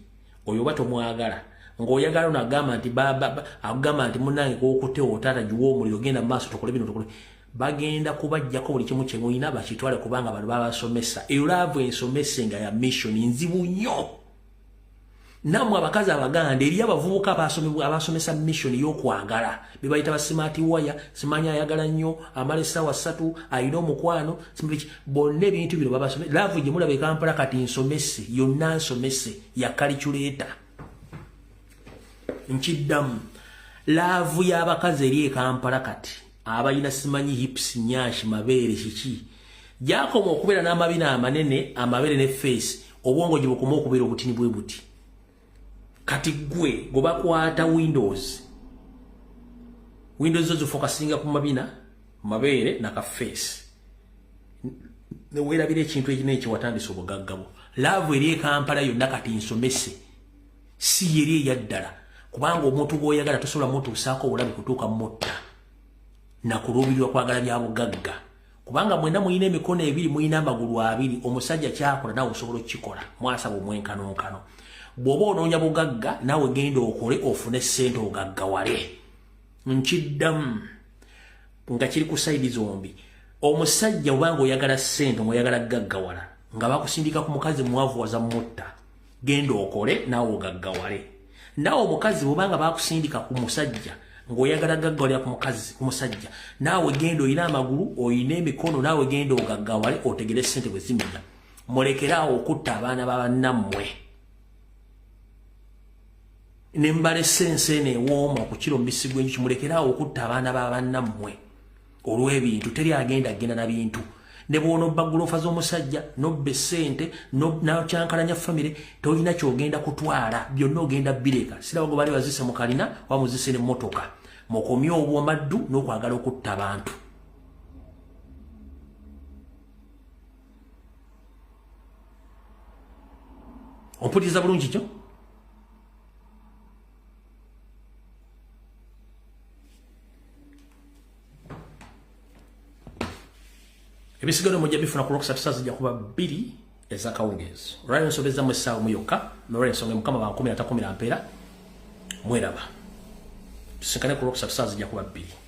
Oyo oba tomwagala. Ng'oyagala ono agamba nti baba akugamba nti munnange k'okutewo taata giwa omuliro genda mu maaso tukole bino tukole. Bagenda kubajjako buli kimu kye mulina bakitwale kubanga bano babasomesa. Eyo laavu ensomese nga ya mission nzibu nnyo. Nammwe abakazi Abaganda eri abavubuka abasomesa mission y'okwagala. Be bayita ba smart wire, simanyi ayagala nnyo, amala essaawa 3, alina omukwano, bonna ebintu bino babasomesa. Laavu gye mulaba e Kampala kati nsomese, yonna nsomese ya calculator. Nkiddamu. Laavu y'abakazi eri e Kampala kati abalina simanyi hips, nyashi, mabeere kiki. Gyakoma okubeera n'amabina amanene, amabeere ne face, obwongo gye bukoma okubeera obutini bwe buti. Kati gwe gobakwata windows. Windows zo zifokasinga ku mabina, mabeere na ka face. Ne weerabira ekintu ekinene kye watandise obugagga bwo. Laavu eri e Kampala yonna kati nsomese. Si yeri eya ddala. Kubanga omuntu gw'oyagala tosobola mutuusaako obulabe kutuuka mutta. Na kuluubirirwa kwagala bya bugagga. Kubanga mwenna mulina emikono ebiri, mulina amagulu abiri, omusajja ky'akola naawe osobola okukikola. Mwasaba omwenkanonkano. Bw'oba onoonya bugagga naawe genda okole ofune ssente ogaggawale. Nkiddamu nga kiri ku sayidi zombi. Omusajja obanga oyagala ssente ng'oyagala gaggawala nga bakusindika ku mukazi mwavuwaza mutta, genda okole naawe ogaggawale. Naawe omukazi bw'obanga bakusindika ku musajja ng'oyagala gaggawalira ku mukazi ku musajja, naawe genda olina amagulu olina emikono, naawe genda ogaggawale otegere ssente bwe zimenya. Mulekere awo okutta abaana ba bannammwe. Ne mbalese ensi eno ewooma okukira omubisi gw'enjuki. Mulekere awo okutta abaana ba bannammwe olw'ebintu. Teri agenda agenda na bintu. Ne bw'onobba gulofa z'omusajja, n'obba essente, n'okyankalanya famire, tolina ky'ogenda kutwala, byonna ogenda bireka. Siraba gwe baali bazise mu kalina oba muzise n'emmotoka. Mukomye obwomaddu n'okwagala okutta abantu. Ompuliriza bulungi kyo? Ebisigalo mujja bifuna ku Rockstar Stars zijja kuba 2 ez'akawungeezi. Olwaleero nsobezza mu essaawa mu yokka, n'olw'ensonga Mukama bankumira takumira mpeera, mweraba. Tusinkane ku Rockstar Stars zijja kuba 2.